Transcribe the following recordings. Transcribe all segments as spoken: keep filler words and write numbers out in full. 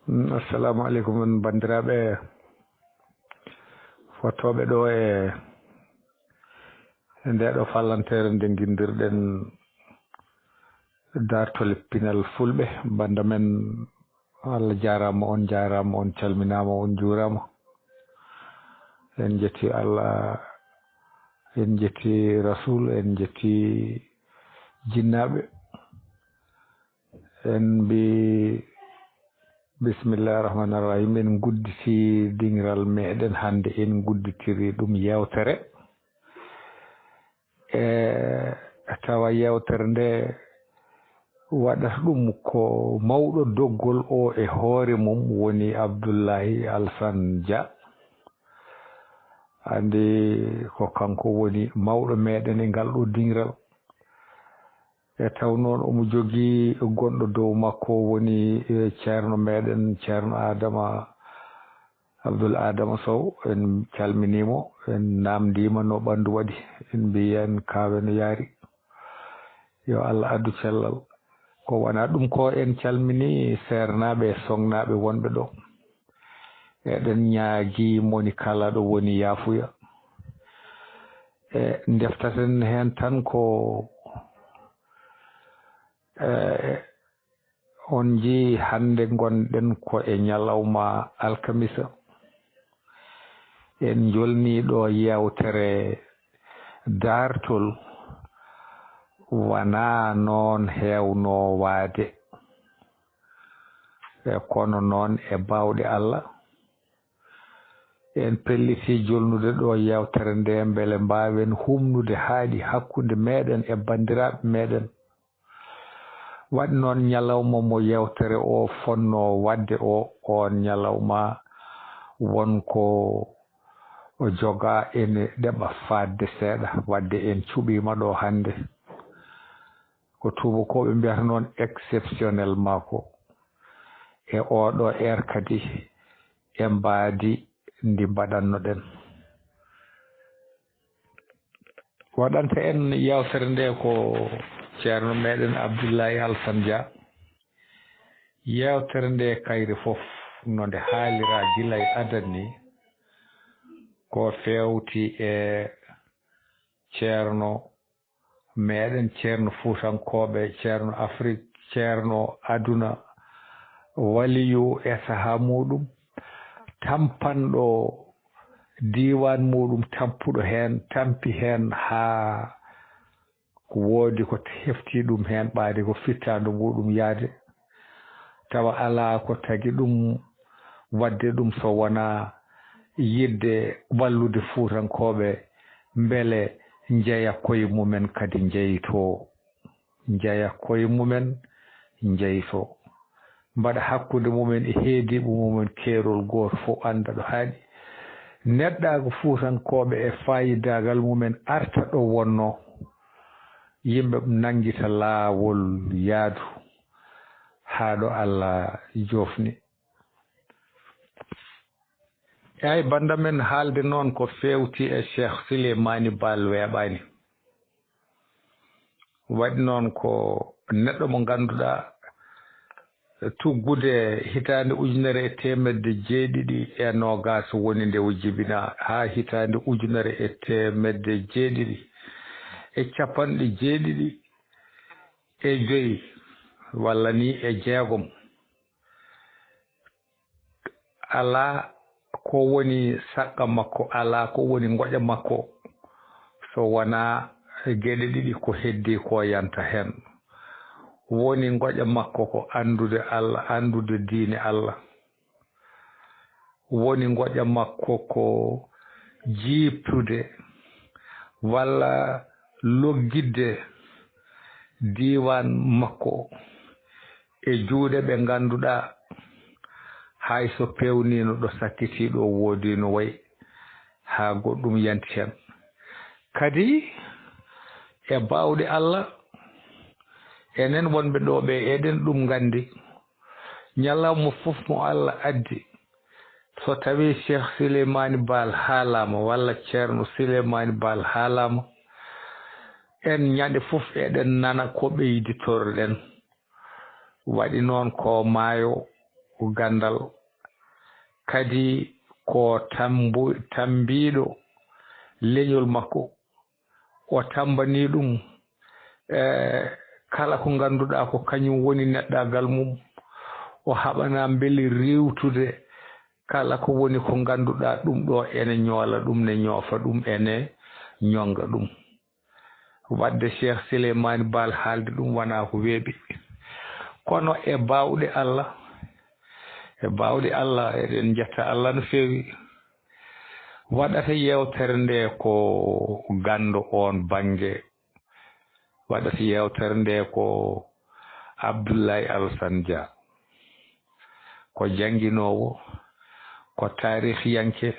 Mm, assalamu aleykum, on banndiraaɓe fotooɓe ɗo e, e nde ɗo fallanteere nde nginndirɗen daartol pinal Fulɓe. Bannda men, Allah jaaraama, on jaaraama, on calminaama, on njuuraama. En njetti Allah, en njetti Rasul, en njetti jinnaaɓe. En mbi bismillahi rahmani rahim. En gudditi dingiral meɗen hannde, en gudditiri ɗum yewtere. E tawa yewtere nde waɗata ɗum ko mawɗo doggol o e hoore mum woni Abdullahi Alsan Dia. Anndi ko kanko woni mawɗo meɗen e ngal ɗo dingiral. E taw noon omo jogii gonɗo dow makko woni, e, ceerno meɗen, ceerno Adama, Abdul Adama Sow. En calminii mo, en naamndiima no ɓanndu waɗi, en mbiyi en kaawe no yaari. Yo Allah addu cellal. Ko wona ɗum ko, en calminii seernaaɓe e soŋnaaɓe wonɓe ɗo. Eɗen ñaagii moni kala ɗo woni yaafuya. E ndeftaten heen tan ko, e, on njii hannde ngonɗen ko e ñalawma alkamisa. En njolnii ɗo yewtere daartol, wonaa noon heewnoo waade. E kono noon e baawɗe Allah, en pellitii jolnude ɗo yewtere nde mbele mbaawen humnude haaɗi hakkunde meɗen e banndiraaɓe meɗen. Waɗi noon ñalawma mo yewtere o fonnoo waɗde o, oon ñalawma won ko o jogaa ene ɗeɓa faaɗde seeɗa. Waɗde en cuɓiima ɗo hannde. Ko tuubakooɓe mbiyata noon exceptionnellement ko e oɗo heure kadi e mbaadi ndi mbaɗannoɗen. Waɗanta en yewtere nde ko ceerno meɗen Abdullahi Alsan Dia. Yewtere nde kayri fof no nde haalira gila e adan ni, ko feewti e ceerno meɗen, ceerno Fuutankooɓe, ceerno Afrik, ceerno aduna, waliyu e sahaa muɗum, tampanɗo diiwaan muɗum, tampuɗo heen, tampi heen haa ko woodi ko hefti ɗum heen, ɓaade ko fittaandu muɗum yahde. Tawa alaa ko tagi ɗum waɗde ɗum so wonaa yiɗde wallude Fuutankooɓe, mbele njeya koye mumen kadi njeytoo, njeya koye mumen njeytoo. Mbaɗa hakkunde mumen e heediiɓe mumen keerol gooto fof annda ɗo haaɗi. Neɗɗaagu Fuutankooɓe e faayidaagal mumen arta ɗo wonnoo. Yimɓe nanngita laawol yaadu haa ɗo Allah joofni. Eey, bannda men haalde noon ko feewti e Cheikh Souleymany Baal weeɓaani. Waɗi noon ko neɗɗo mo ngannduɗaa tuggude hitaande ujunere e teemedde jeeɗiɗi e noogaas woni nde o jibinaa, haa hitaande ujunere e teemedde jeeɗiɗi e capanɗe jeeɗiɗi e joy walla ni e jeegom. Alaa ko woni saɗɗa makko, alaa ko woni ngoƴa makko, so wonaa geɗe ɗiɗi ko heddii ko yanta heen. Woni ngoƴa makko ko anndude Allah, anndude diine Allah. Woni ngoƴa makko ko jiiɓtude walla loggitde diiwaan makko e juuɗe ɓe ngannduɗaa hay so peewniino ɗo sakkitii ɗo woodi no wayi haa goɗɗum yanti heen. Kadi e baawɗe Allah, enen wonɓe ɗo ɓe eɗen ɗum nganndi. Ñalawma fof mo Allah addi, so tawii Cheikh Souleymany Baal haalaama walla Ceerno Souleymany Baal haalaama, en ñande fof eɗen nana ko ɓeyditoroɗen. Waɗi noon ko maayo ganndal, kadi ko tambu-, tammbiiɗo leñol makko. O tammbanii ɗum, e, kala ko ngannduɗaa ko kañum woni neɗɗaagal mum. O haɓanaa mbeli riiwtude kala ko woni ko ngannduɗaa ɗum ɗo ene ñoola ɗum, ne ñoofa ɗum, ene ñonnga ɗum. Waɗde Cheikh Souleymane Baal haalde ɗum wonaa ko weeɓi. Kono e baawɗe Allah, e baawɗe Allah, eɗen njetta Allah no feewi. Waɗata yeewtere nde ko ganndo oon bannge, waɗata yeewtere nde ko Abdoulaye Alassane Dia. Ko jannginoowo, ko taarihiyanke,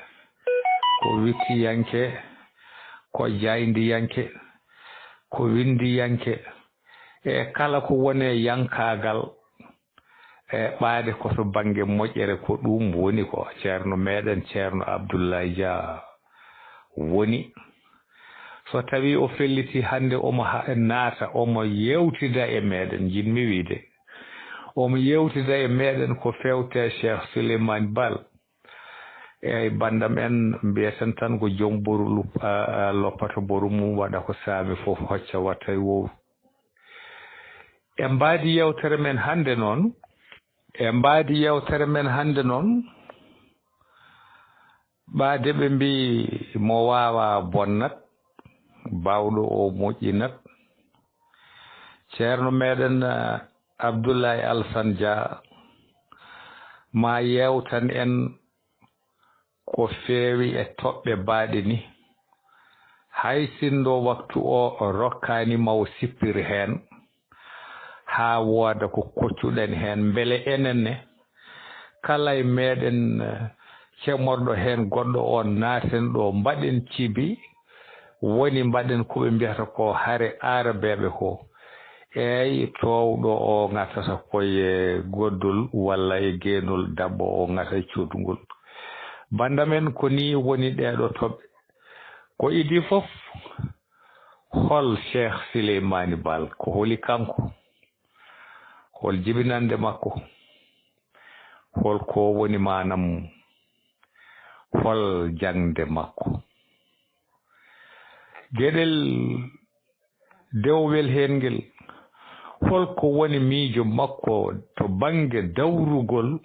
ko wittiyanke, ko jaayndiyanke, ko winndiyanke, e kala ko woni e yankaagal, e ɓaade ko to bannge moƴƴere, ko ɗum woni ko Ceerno meeɗen, Ceerno Abdoulaye Dia woni. So tawii o felliti hannde, omo ha-, naata, omo yeewtida e meeɗen, njiɗmi wiyde. Omo yeewtida e meeɗen ko feewte Cheikh Souleymane Baal. Eey, banndam en, mbiyeten tan ko joom boru lup-, a, a, loppata boru mum, waɗa ko saami fof, hocca watta e wowru. E mbaadi yeewtere men hannde noon, e mbaadi yeewtere men hannde noon, ɓaade ɓe mbii mo waawaa bonnat, baawɗo o moƴƴinat. Ceerno meeɗen, eh, Abdoulaye Alassane Dia, ma yeewtan en ko feewi e toɓɓe baaɗe ni. Hay sinno waktu o rokkaani ma o sippir heen, haa wooda ko koccuɗen heen, mbele enen ne, kala e meeɗen, eh, cemorɗo heen goɗɗo o naaten ɗo, mbaɗen cibi, woni mbaɗen ko ɓe mbiyata ko hare aarabeeɓe ko. Eey, toowɗo o ŋatata ko e goddol walla e geenol, daɓɓo o ŋata e coodungol. Bannda men, ko nii woni ɗeeɗo toɓɓe. Ko idii fof, hol Cheikh Souleymane Baal? Ko holi kanko? Hol jibinannde makko? Hol ko woni maanam mum? Hol jaŋde makko? Geɗel dewwel heen ngel, hol ko woni miijo makko to bannge dawrugol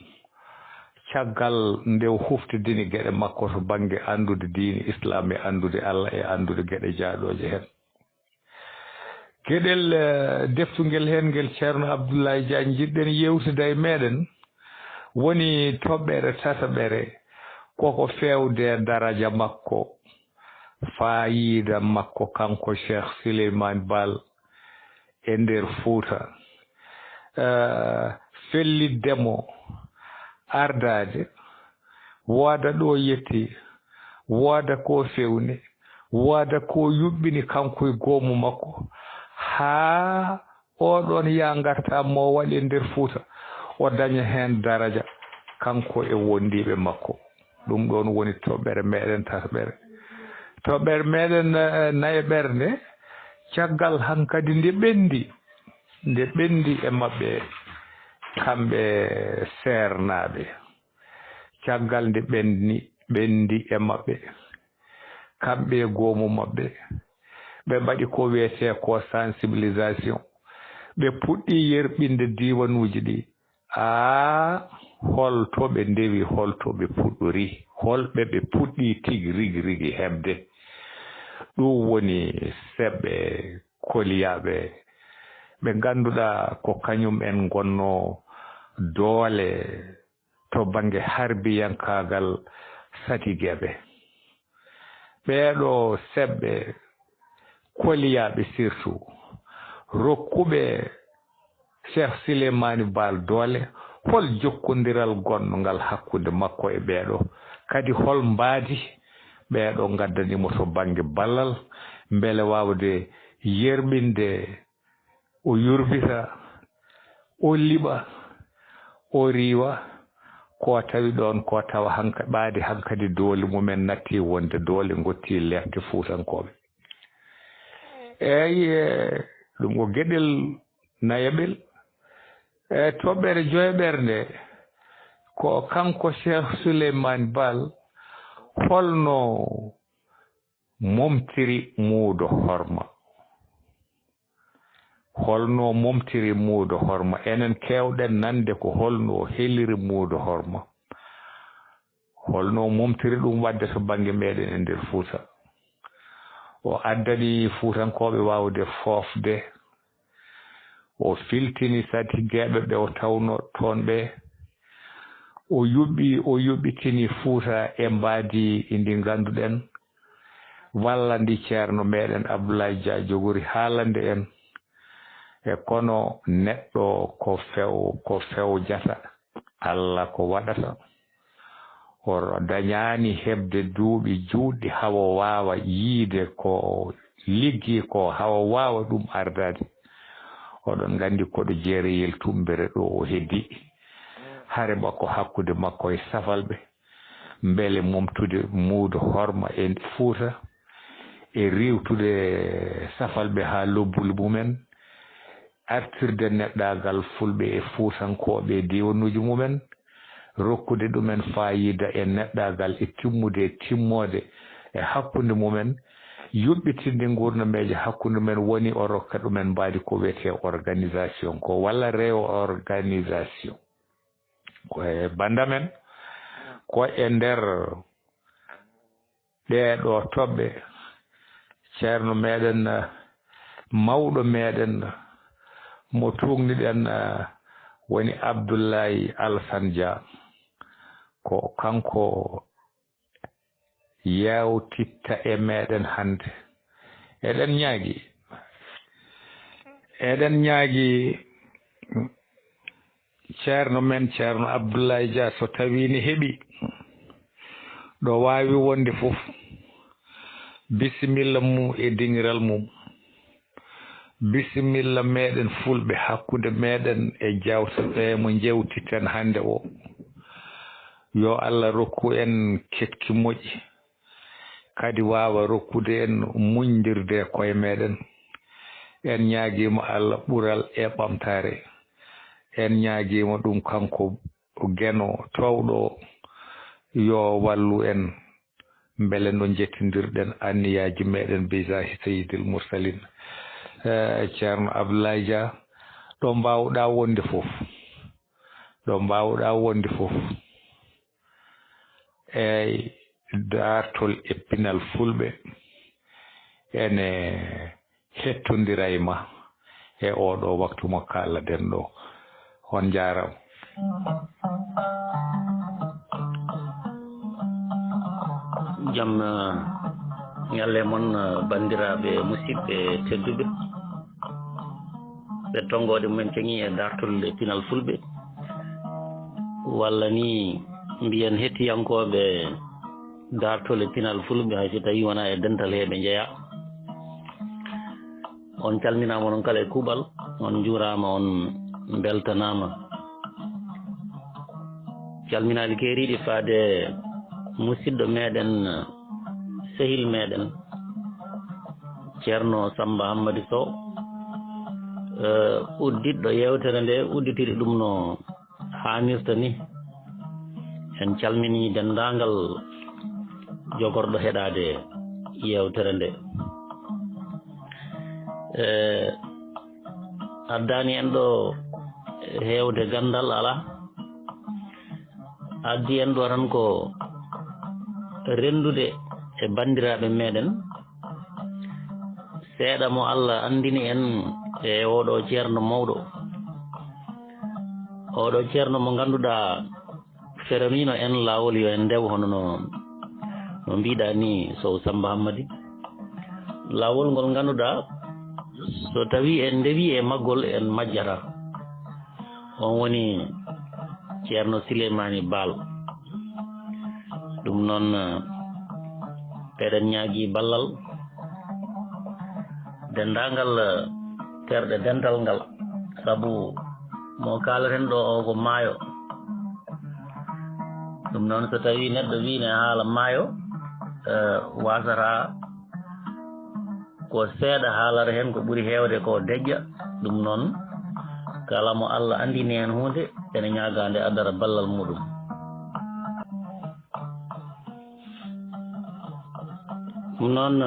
caggal nde o huftidini geɗe makko to bannge anndude diine Islaam e anndude Allah e anndude geɗe jaaɗooje heen? Geɗel, eh, deftungel heen ngel Ceerno Abdoulaye Dia njiɗɗen yeewtida e meeɗen woni toɓɓere tataɓere, koko feewde daraja makko, faayiida makko kanko Cheikh Souleymane Baal e nder Fuuta. Eh, fellitde mo ardaade, wooda ɗo yetti, wooda ko fewni, wooda ko yuɓɓini kanko e goomu makko, haa oɗon yaa ngarta mo waɗi e nder Fuuta, o daña heen daraja, kanko e wondiiɓe makko. Ɗum ɗoon woni toɓɓere meeɗen tataɓere. Toɓɓere meeɗen, eh, nayaɓere nde, caggal hankadi nde ɓenndi, nde ɓenndi e maɓɓe, kamɓe seernaaɓe. Caggal nde ɓenni, ɓenndi e maɓɓe, kamɓe e goomu maɓɓe, ɓe mbaɗi ko wiyetee ko sensibilisation. Ɓe puɗɗii yerɓinde diiwanuuji ɗi. Aa, hol to ɓe ndewi, hol to ɓe puɗɗori, hol ɓe ɓe puɗɗii tigi rigi rigi heɓde? Ɗum woni seɓɓe koliyaaɓe ɓe ngannduɗaa ko kañum en ngonnoo doole to bannge harbiyankaagal satigeeɓe. Ɓeeɗo seɓɓe koliyaaɓe surtout, rokkuɓe Cheikh Souleymane Baal doole, hol jokkondiral gonngal hakkunde makko e ɓeeɗo? Kadi hol mbaadi ɓeeɗo ngaddani mo to bannge ballal, mbele waawde yerɓinde o yurbita, o liɓa, o riiwa, ko tawi ɗoon ko tawa hanka-, ɓaade hankadi doole mumen natti wonde doole ngotti lefte Fuutankooɓe. Eey, e, ɗum ko geɗel nayaɓel. E, toɓɓere joyaɓere nde, Ko kanko Cheikh Souleymane Baal, holno momtiri muudo horma? Holno momtiri muudo horma? Enen keewɗen nande ko holno o heliri muudo horma. Holno momtiri ɗum wadde to bannge meɗen e nder Fuuta. O addani Fuutankooɓe waawde foofde. O filtini satigeeɓe ɓe o tawno toon ɓe. O yuɓɓi, o yuɓɓitini Fuuta e mbaadi ndi ngannduɗen, walla ndi Ceerno meɗen Abdoulaye Dia jogori haalande en. E kono neɗɗo ko few-, ko fewjata, Allah ko waɗata. O dañaani heɓde duuɓi juutɗi hawo waawa yiide ko liggi ko, hawo waawa ɗum ardaade. Oɗon nganndi koɗo jeereyel Tummbere ɗo o heddi. Hare makko hakkunde makko e safalɓe, mbele momtude muudo horma e Fuuta, e riiwtude safalɓe haa lobbuli mumen, artirde neɗɗaagal Fulɓe e Fuutankooɓe e diiwanuuji mumen, rokkude ɗumen faayiida e neɗɗaagal e timmude e timmoode e hakkunde mumen, yuɓɓitinde nguurnameeje hakkunde mumen, woni o rokka ɗumen mbaadi ko wiyetee organisation ko, walla réorganisation. Ko e bannda men, ko e nder ɗee ɗoo toɓɓe, ceerno meɗen, mawɗo meɗen, mo tuugniɗen, woni Abdoulaye Alassane Dia. Ko kanko yeewtitta e meɗen hannde. Eɗen ñaagi, eɗen ñaagi ceerno men, ceerno Abdoulaye Dia, so tawii ne heɓi ɗo waawi wonde fof, bisimilla mum e diŋiral mum. Bisimilla meɗen Fulɓe hakkunde meɗen e jawte ɗe mo njewtiten hannde o. Yo Allah rokku en keɗki moƴƴi, kadi waawa rokkude en muñndirde koye meɗen. En ñaagiima Allah ɓural e ɓamtaare. En ñaagiima ɗum kanko Geno toowɗo o, yo wallu en, mbele no njettindirɗen anniyaaji meɗen, bijaahi Seydil Mursalin. Eh, Ceerno Abdoulaye Dia, ɗo mbaawɗaa wonde fof, ɗo mbaawɗaa wonde fof, eey, daartol e pinal Fulɓe ene hettondira e ma e oo ɗoo waktu mo kaalɗen ɗoo. On njaaraama. Jam, eh, ñalle mon, eh, banndiraaɓe musidɓe tedduɓe. Ɓe tonngoode mumen ceŋii e daartol e pinal Fulɓe. Walla ni mbiyen hettiyankooɓe daartol e pinal Fulɓe, hay so tawii wonaa e dental he ɓe njeyaa. On calminaama onon kala e kuuɓal, on njuuraama, on mbeltanaama. Calminaaɗi keeriiɗi faade musidɗo meɗen, sehil meɗen, Ceerno Sammba Hammadi Sow, eh, udditɗo yeewtere nde, udditiri ɗum no haanirta ni. En calminii denndaangal jogorɗo heɗaade yeewtere nde. Eh, addaani en ɗo heewde ganndal alaa. Addi en ɗo tan ko renndude e banndiraaɓe meɗen seeɗa mo Allah anndini en e oo ɗoo ceerno mawɗo. Oo ɗoo ceerno mo ngannduɗaa feraniino en laawol yo en ndew hono no, no mbiɗaa ni Sow Sammba Hammadi. Laawol ngol ngannduɗaa so tawii en ndewii e maggol en majjataa. On woni Ceerno Sileymaani Baal. Ɗum noon, eh, eɗen ñaagii ballal denndaangal, eh, terɗe dental ngal, sabu mo kaaleten ɗo o ko maayo. Ɗum noon, so tawii neɗɗo wii ne haala maayo, eh, waasataa ko seeɗa haalata heen, ko ɓuri heewde ko deƴƴa. Ɗum noon, kala mo Allah anndini heen huunde, ene ñaagaa nde addata ballal muɗum. Ɗum noon,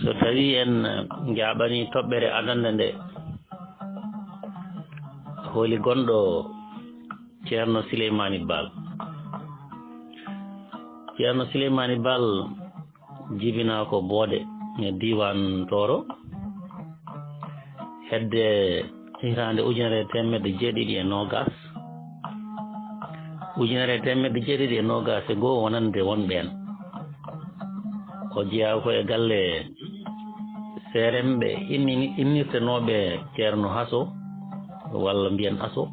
so tawii en njaaɓanii toɓɓere adannde nde, holi gonɗo Ceerno Sileymaani Baal? Ceerno Sileymaani Baal jibinaa ko Boode e diiwaan Tooro, hedde hitaande ujunere e teemedde jeeɗiɗi e noogaas, ujunere e teemedde jeeɗiɗi e noogaas e goo, wonande wonɓe en. O jeyaa ko e galle seeremɓe inni-, innirtenooɓe Ceerno Haso, walla mbiyen Aso.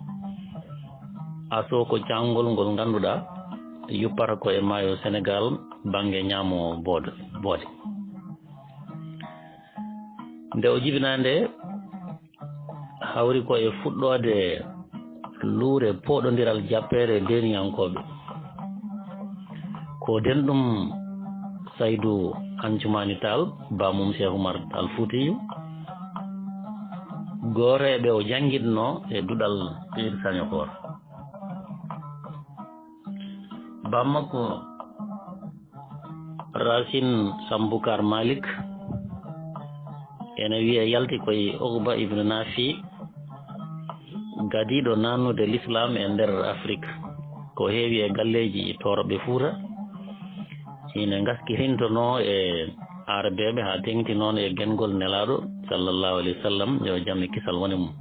Aso ko caangol ngol ngannduɗaa yuppata ko e maayo Senegaal, bannge ñaamo Boode, Boode. Nde o jibinaa nde, hawri ko e fuɗɗoode luure pooɗondiral jappeere Deeniyankooɓe. Ko denɗum Saydu Ancumaani Taal, baamum Seex Umar Taal Fuutiyu, gooto e ɓe o janngitnoo e duɗal Piir Sañokoor. Baam makko Racine Sambukar Malik ene wiyee yalti koye Uqba ibn Nafi, gadiiɗo naannude Lislaam e nder Afrik. Ko heewi e galleeji Tooroɓe Fuuta, ine ngaskirintonoo e Aarabeeɓe haa teeŋti noon e gengol Nelaaɗo, sallallahu alayhi wa sallam, yo jam e kisal wone mum.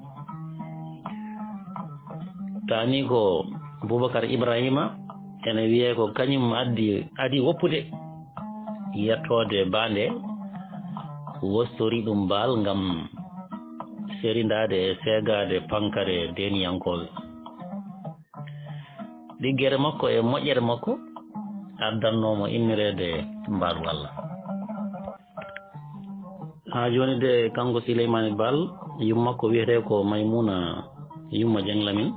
Taani ko Bubakar Ibrahima, ene wiyee ko kañum addi, adi woppude yettoode baa nde, wostori ɗum Baal ngam serindaade e seegaade pankare Deeniyankooɓe. Ɗiggere makko e moƴƴere makko addannoo mo innireede Mbaalu Allah. Haa jooni de, kanko Sileymaani Baal, yumma makko wiyetee ko Maymuna, yumma Jeŋ Lamin.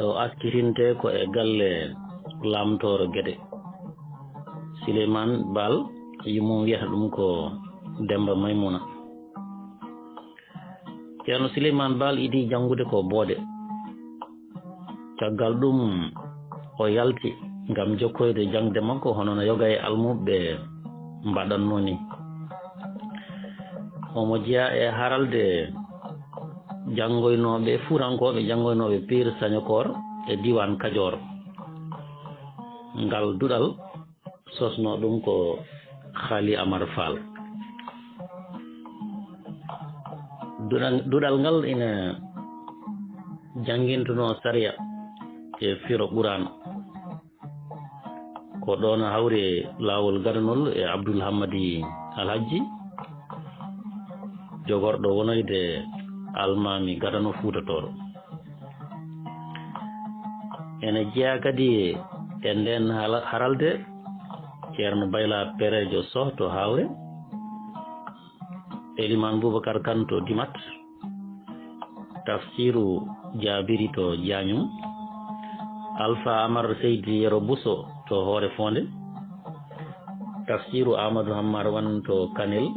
O askirintee ko e galle Laamtooro Gede. Sileymaan Baal, yummum wiyata ɗum ko Demmba Maymuna. Ceerno Sileymaan Baal idii janngude ko Boode. Caggal ɗum, o yalti ngam jokkoyde jaŋde makko, hono no yoga e almuuɓe mbaɗatnoo ni. Omo jeyaa e haralde janngoynooɓe, fuutankooɓe janngoynooɓe Piir Sañokoor e diiwaan Kajoor. Ngal duɗal sosnoo ɗum ko Xaali Amar Faal. Duɗal, duɗal ngal ina janngintunoo sariya e firo Quraan. Ko ɗoon hawri laawol gadanol e Abdul Hammadi Alhajji, jogorɗo wonoyde Almaami Gadano Fuuta Tooro. Ene jeyaa kadi e ndeen hala-, haralde Ceerno Bayla Perejo Soh to Haawre, Elimaan Bubakar Kan to Dimat, Tafsiru Jaabiri to Jaañum, Alfa Amar Seydi Yero Buso to Hoore Foonde, Tafsiru Aamadu Hammar Wan to Kanel,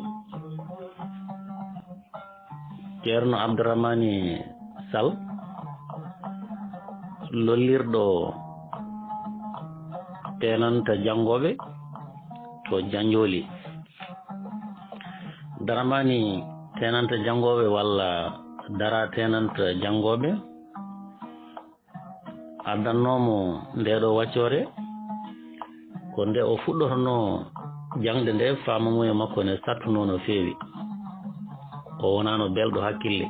Ceerno Abdurahmani Sal, lollirɗo teenanta janngooɓe to Janjooli. Daramaani teenanta janngooɓe walla dara teenanta janngooɓe, addannoo mo ndee ɗoo waccoore, ko nde o fuɗɗotonoo jaŋde nde, faamamuya makko ne sattunoo no feewi. O wonaano belɗo hakkille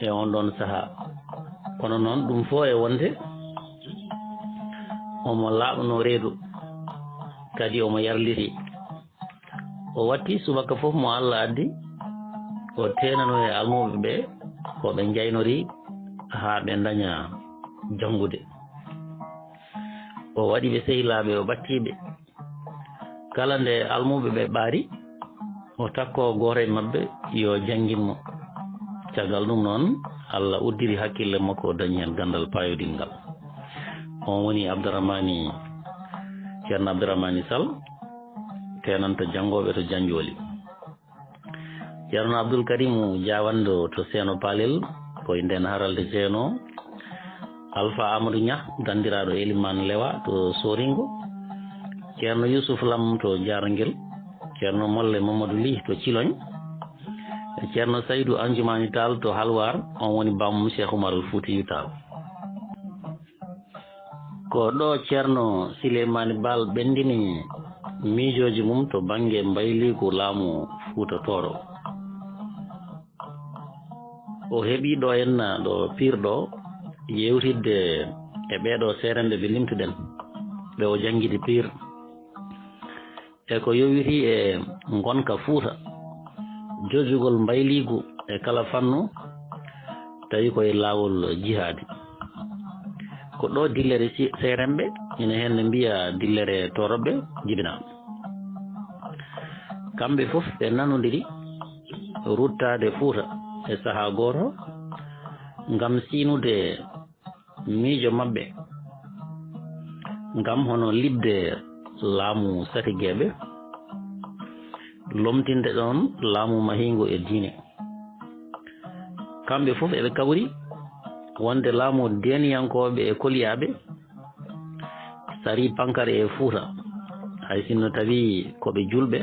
e on ɗon sahaa. Kono noon, ɗum fof e wonde omo laaɓnoo reedu, kadi omo yarliti. O watti subaka fof mo Allah addi, o teenanoo e almuuɓe ɓe ko ɓe njaynorii haa ɓe ndaña janngude. O waɗi ɓe sehilaaɓe, o ɓatti ɓe. Kala nde almuuɓe ɓe ɓaari, o takkoo gooto e maɓɓe yo janngin mo. Caggal ɗum noon, Allah uddiri hakkille makko, o dañi heen ganndal paayodingal. On woni Abdarahmani, Ceerno Abdarahmani Sal, teenanta janngooɓe to Janjooli. Ceerno Abdul Karimu Jaawando to Seeno Palel, ko e ndeen haralde jeenoo. Alfa Amadou Niang, ganndiraaɗo Eliman Lewa to Soringo, Ceerno Yusuf Lam to Jaarngel, Ceerno Molle Mamadou Ly to Ciloñ, e Ceerno Saydu Anjumani Taal to Halwar, on woni bammum Cheikh Oumar Al Foutiyou Taal. Ko ɗo Ceerno Sileymaani Baal ɓenndini miijooji mum to bannge mbayliigu laamu Fuuta Tooro. O heɓi ɗo henna ɗo piirɗo yewtidde e ɓeeɗo seerenɓe ɓe limtuɗen, ɓe o janngidi piir. E ko yowiti e ngonka Fuuta, jojugol mbayliigu e kala fannu, tawi ko e laawol jihaadi. Ko ɗo dillere si-, seeremɓe, ina heen no mbiya dillere tooroɓe, jibina. Kamɓe fof ɓe nanondiri ruttaade Fuuta e sahaa gooto ngam siinude miijo maɓɓe, ngam hono liɓde laamu satigeeɓe, lomtinde ɗoon laamu mahiingo e diine. Kamɓe fof eɓe kawri wonde laamu deeniyankooɓe e koliyaaɓe sarii pankare e Fuuta, hay sinno tawi ko ɓe juulɓe,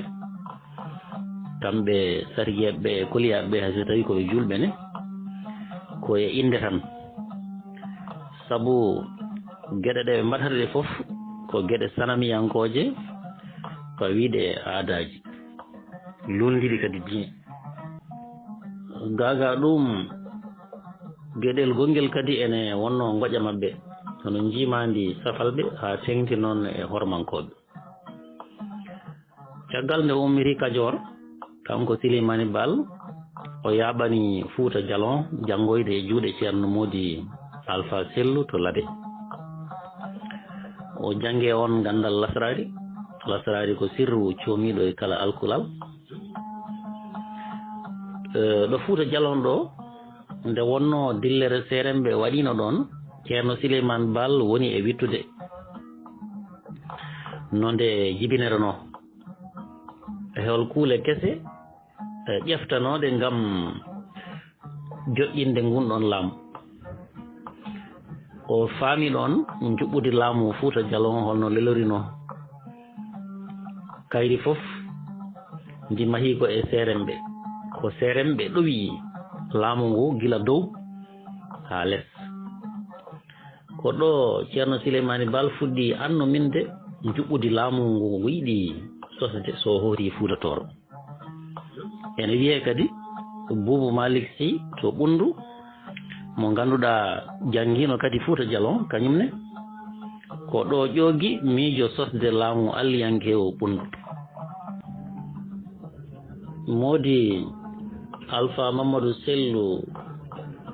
kamɓe sariyeeɓe e koliyaaɓe, hay so tawi ko ɓe juulɓe ne, ko e innde tan. Sabu geɗe ɗe ɓe mbaɗata ɗe fof ko geɗe sanamiyankooje, ko wiyde e aadaaji, luulndiɗi kadi diine. Gaagaa ɗum, geɗel gongel kadi ene wonnoo ngoƴa maɓɓe, hono njiimaandi safalɓe haa teeŋti noon e hormankooɓe. Caggal nde o ummiti Kajoor, kanko Sileymaani Baal, o yaaɓani Fuuta Jalon janngoyde e juuɗe Ceerno Moodi Alfa Sellu to Labe. O jannge oon ganndal lasraari. Lasraari ko sirru coomiiɗo e kala alkulal. Eh, ɗo Fuuta Jalon ɗo, nde wonnoo dillere seeremɓe waɗiino ɗoon, Ceerno Sileymaani Baal woni e wittude no nde jibinerenoo. E hol kuule kese, eh, ƴeftanooɗe ngam joƴƴinde ngun ɗoon laamu. O faami ɗoon njuɓɓudi laamu Fuuta Jalon holno lelorinoo. Kayri fof ndi mahii ko e seeremɓe. Ko seeremɓe ɗowi laamu ngu gila dow haa les. Ko ɗo Ceerno Sileymaani Baal fuɗɗi annuminde njuɓɓudi laamu ngu o yiɗi sosde so o hooti Fuuta Tooro. Ene wiyee kadi Buubu Maalik Si to Ɓunndu, mo ngannduɗaa janngiino kadi Fuuta Jalon, kañum ne ko ɗo ƴoogi miijo sosde laamu alliyankeewo Ɓunndu. Moodi Alfa Mamadou Sellu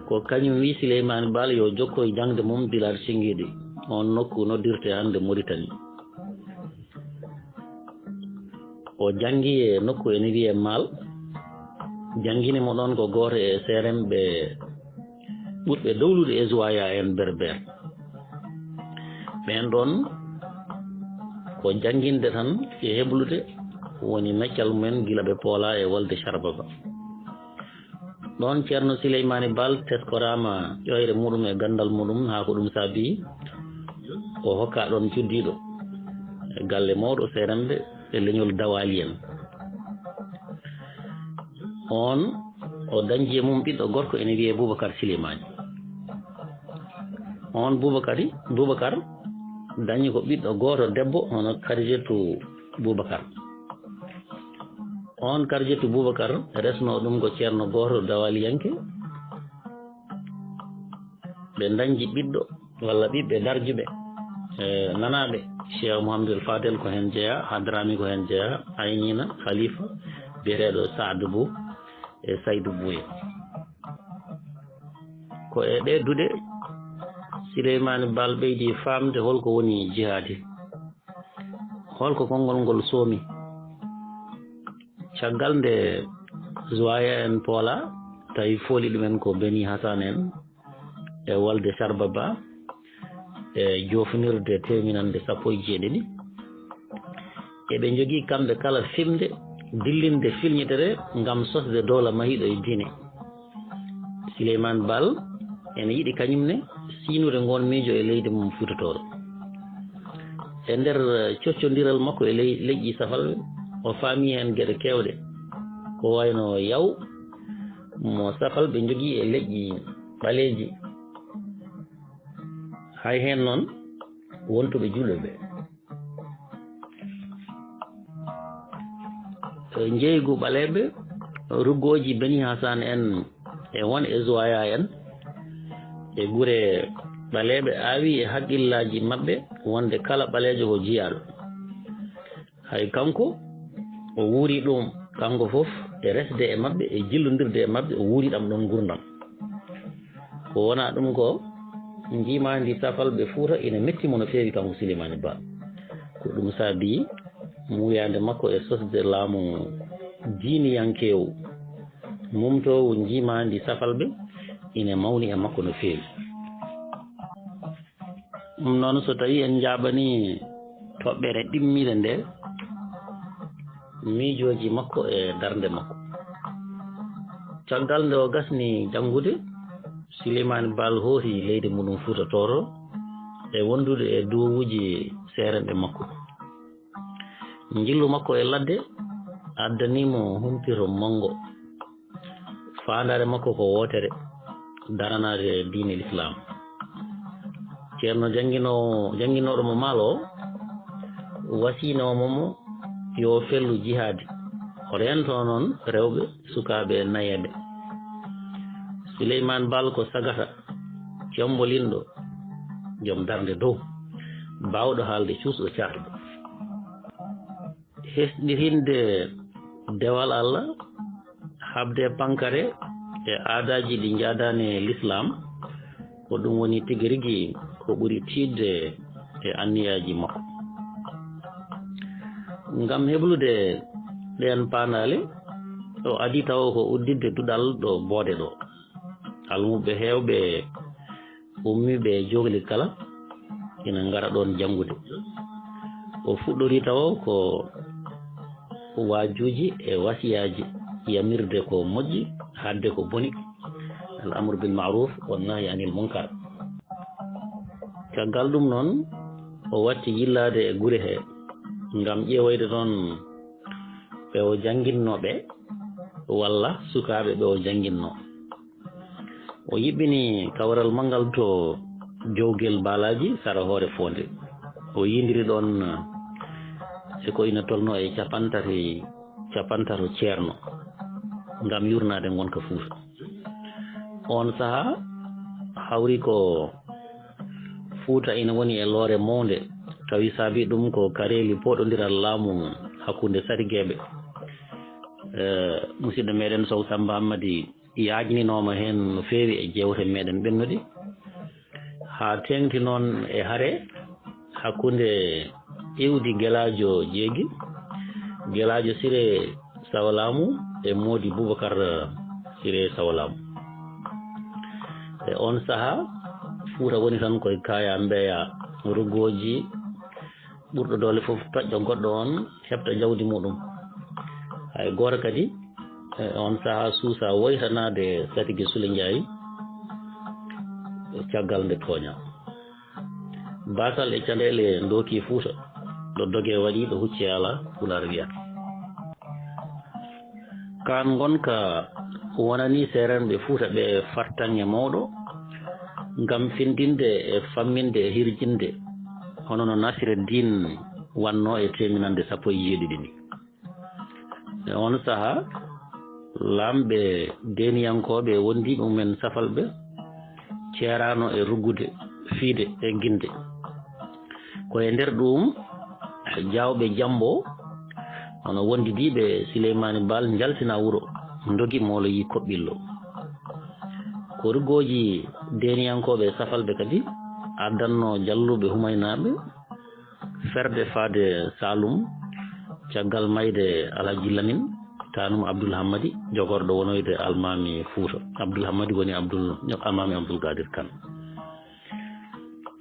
ko kañum wi Sileymaani Baal yo jokkoy jaŋde mum Bilaal Sinngiiɗi, oon nokku noddirtee hannde Moritani. O janngi e nokku ene wiyee Maal. Janngini mo ɗoon ko gooto e seeremɓe ɓurɓe dowlude e Zuwaya en Berber. Ɓeen ɗoon ko jannginde tan e heblude woni meccal mumen gila ɓe poolaa e wolde Carbaba. Ɗoon Ceerno Sileymaani Baal teskoraama ƴoyre muɗum e ganndal muɗum, haa ko ɗum saabi o hokkaa ɗoon cuddiiɗo e galle mawɗo seeremɓe e leñol Dawaali en. Oon o dañji e mum ɓiɗɗo gorko ene wiyee Bubakar Sileymaani. Oon Bubakari, Bubakar dañi ko ɓiɗɗo gooto debbo hono Kadijatu Bubakar. Oon Kadijatu Bubakar resnoo ɗum ko ceerno gooto dawaliyanke. Ɓe dañji ɓiɗɗo walla ɓiɓɓe darjuɓe, e, nanaaɓe. Cheikh Mouhamadul Fadel ko heen jeyaa, Hadrami ko heen jeyaa, Aynina, Khalifa, biyeteeɗo Saadu Bou e Saydu Bouye. Ko e ɗee duɗe Sileymaani Baal ɓeydi faamde holko woni jihaadi, holko konngol ngol soomi. Caggal nde Zuwaya en Poola tawi fooli ɗumen ko Beni Hasan en e wolde Sarbaba e joofnirde teeminannde sappo e jeeɗiɗi, eɓe njogii kamɓe kala fimde dillinde filñitere ngam sosde dowla mahiiɗo e diine. Sileymaani Baal ene yiɗi kañum ne Siinude ngoon miijo e leydi mum Fuuta Tooro. E nder coccondiral makko e ley-, leƴƴi Safalɓe, o faami heen geɗe keewɗe. Ko wayno yaw mo Safalɓe njogii e leƴƴi ɓaleeji, hay heen noon wontuɓe julɓe ɓe. Njeygu ɓaleeɓe, ruggooji Beni Hasan en e won e Zuwaya en, e gure ɓaleeɓe aawi e haqqillaaji maɓɓe wonde kala ɓaleejo ko jiyaaɗo. Hay kanko, o wuuri ɗum, kanko fof, e resde e maɓɓe, e jillondirde e maɓɓe, o wuuri ɗam ɗoon nguurndam. Ko wonaa ɗum ko, njiimaandi Safalɓe Fuuta ina metti mo no feewi kanko Sileymaani Baal. Ko ɗum saabii muuyaande makko e sosde laamu diiniyankeewu, mumtoowu njiimaandi Safalɓe ina mawni e makko no feewi. Ɗum noon, so tawii en njaaɓanii toɓɓere ɗimmiiɗe nde, miijooji makko e darnde makko. Caggal nde o gasni janngude, Sileymaani Baal hooti leydi muɗum Fuuta Tooro e wondude e duwowuuji seerenɓe makko. Njillu makko e ladde addanii mo humpito manngo. Faandaare makko ko wootere, daranaade diine Lislaam. Ceerno jannginoowo, jannginooɗo mo Maal o, wasiinoomo mo yo fellu jihaadi, o reentoo noon rewɓe, sukaaɓe e nayeeɓe. Suleymaan Baal ko sagata, combolinɗo, joom darnde dow, baawɗo haalde cuusɗo caarɗo. Hesɗitinde dewal Allah, haɓde pankare e aadaaji ɗi njaadaani e Lislaam, ko ɗum woni tigi rigi ko ɓuri tiiɗde e anniyaaji makko. Ngam heblude ɗeen paandaale, o adii tawo ko udditde duɗal ɗo Boode ɗo. Almuɓɓe heewɓe ummiiɓe e Jooli kala ina ngara ɗoon janngude. O fuɗɗorii tawo ko waajuuji e wasiyaaji, yamirde ko moƴƴi, haɗde ko boni, al amru bil ma'ruf wan nahyi anil munkar. Caggal ɗum noon, o watti yillaade e gure he ngam ƴeewoyde toon ɓe o jannginnoo ɓe walla sukaaɓe ɓe o jannginnoo. O yiɓɓini kawral manngal to Jowgel Baalaaji, sara Hoore Foonde. O yiyndiri ɗoon e ko ina tolnoo e cappantato, cappantato ceerno ngam yuurnaade ngonka Fuuta. Oon sahaa hawri ko Fuuta ina woni e loore mawnde, tawi saabii ɗum ko kareeli pooɗondiral laamu hakkunde sarigeeɓe. Eh, musidɗo meɗen Sow Sammba Hammadi yaajninooma heen no feewi e jeewte meɗen ɓennuɗe, haa teeŋti noon e hare hakkunde iwdi Gelaajo Jeegi, Gelaajo Siree Sawalaamu e Moodi Bubakar Siree Sawalaamu. E oon sahaa, Fuuta woni tan koye kaaya mbeeya, rugooji, ɓurɗo doole fof toƴƴa goɗɗo oon, heɓta jawdi muɗum. Hay gooto kadi, e oon sahaa suusaa woytanaade Satigi Sule Njaay caggal nde tooñaa. Baasal e caɗeele ndooki Fuuta, ɗo doge waɗi, ɗo hucce alaa, Pulaar wiyata. Kaan ngonka wonanii seerenɓe Fuuta ɓe fartaŋŋe mawɗo ngam findinde e famminde e hirjinde, hono no Nasira Diin wannoo e teeminannde sappo e jeeɗiɗi ni. E oon sahaa, laamɓe deeniyankooɓe e wondiiɓe mumen Safalɓe ceeraano e ruggude, fiide e ginde. Ko e nder ɗuum, jaawɓe Jambo, hono wondidiiɓe Sileymaani Baal, njaltina wuro, ndogi mooloyi Koɓɓillo. Ko ruggooji deeniyankooɓe Safalɓe kadi addannoo jalluɓe Humaynaaɓe ferde faade Saalum, caggal mayde Alhaji Lamin, taanum Abdul Hammadi, jogorɗo wonoyde Almaami Fuuta. Abdul Hammadi woni Abdul, Almaami Abdul Gadir Kan.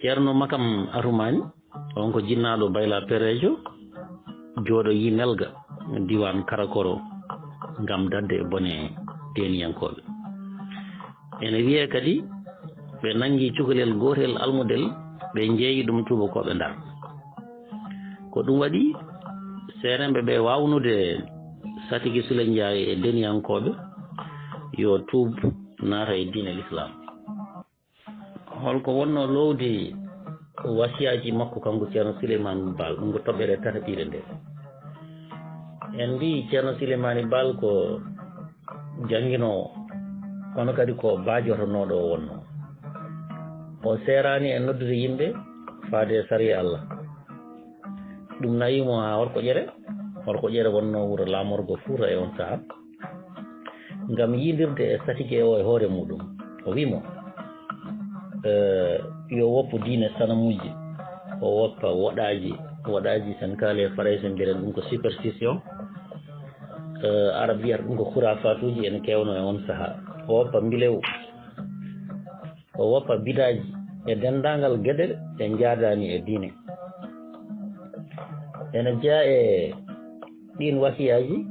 Ceerno Makam Atumaani, on ko jinnaaɗo Bayla Pereejo, jooɗoyi Nelga, diiwaan Karakoro, ngam daɗde e bone deeniyankooɓe. Ene wiyee kadi ɓe nanngi cukalel gootel almudel, ɓe njeeyi ɗum tuubakooɓe Ndar. Ko ɗum waɗi seeremɓe ɓe waawnude Satigi Sule Njaay e deniyankooɓe yo tuub naata e diine Lislaam. Holko wonnoo loowdi wasiyaaji makko kanko Ceerno Suleymaani Baal? Ɗum ko toɓɓere tataɓire nde. En mbii Ceerno Suleymaani Baal ko jannginoowo, kono kadi ko baajotonooɗo o wonnoo. O seeraani e noddude yimɓe faade e sariya Allah. Ɗum nawi mo haa Horko Ƴere. Horko Ƴere wonnoo wuro laamorgo Fuuta e on sahaa. Ngam yiidirde e satige o e hoore muɗum, o wii mo, eh, yo woppu diine sanamuuji, o woppa woɗaaji. Woɗaaji, sen kaali e Farayse, mbiren ɗum ko superstition. Eh, Arab mbiyata ɗum ko khurafaatuuji, ene keewno e on sahaa. O woppa mbilew, o woppa bidaaji e denndaangal geɗe ɗe njaadaani e diine. Ene jeyaa e ɗiin wasiyaaji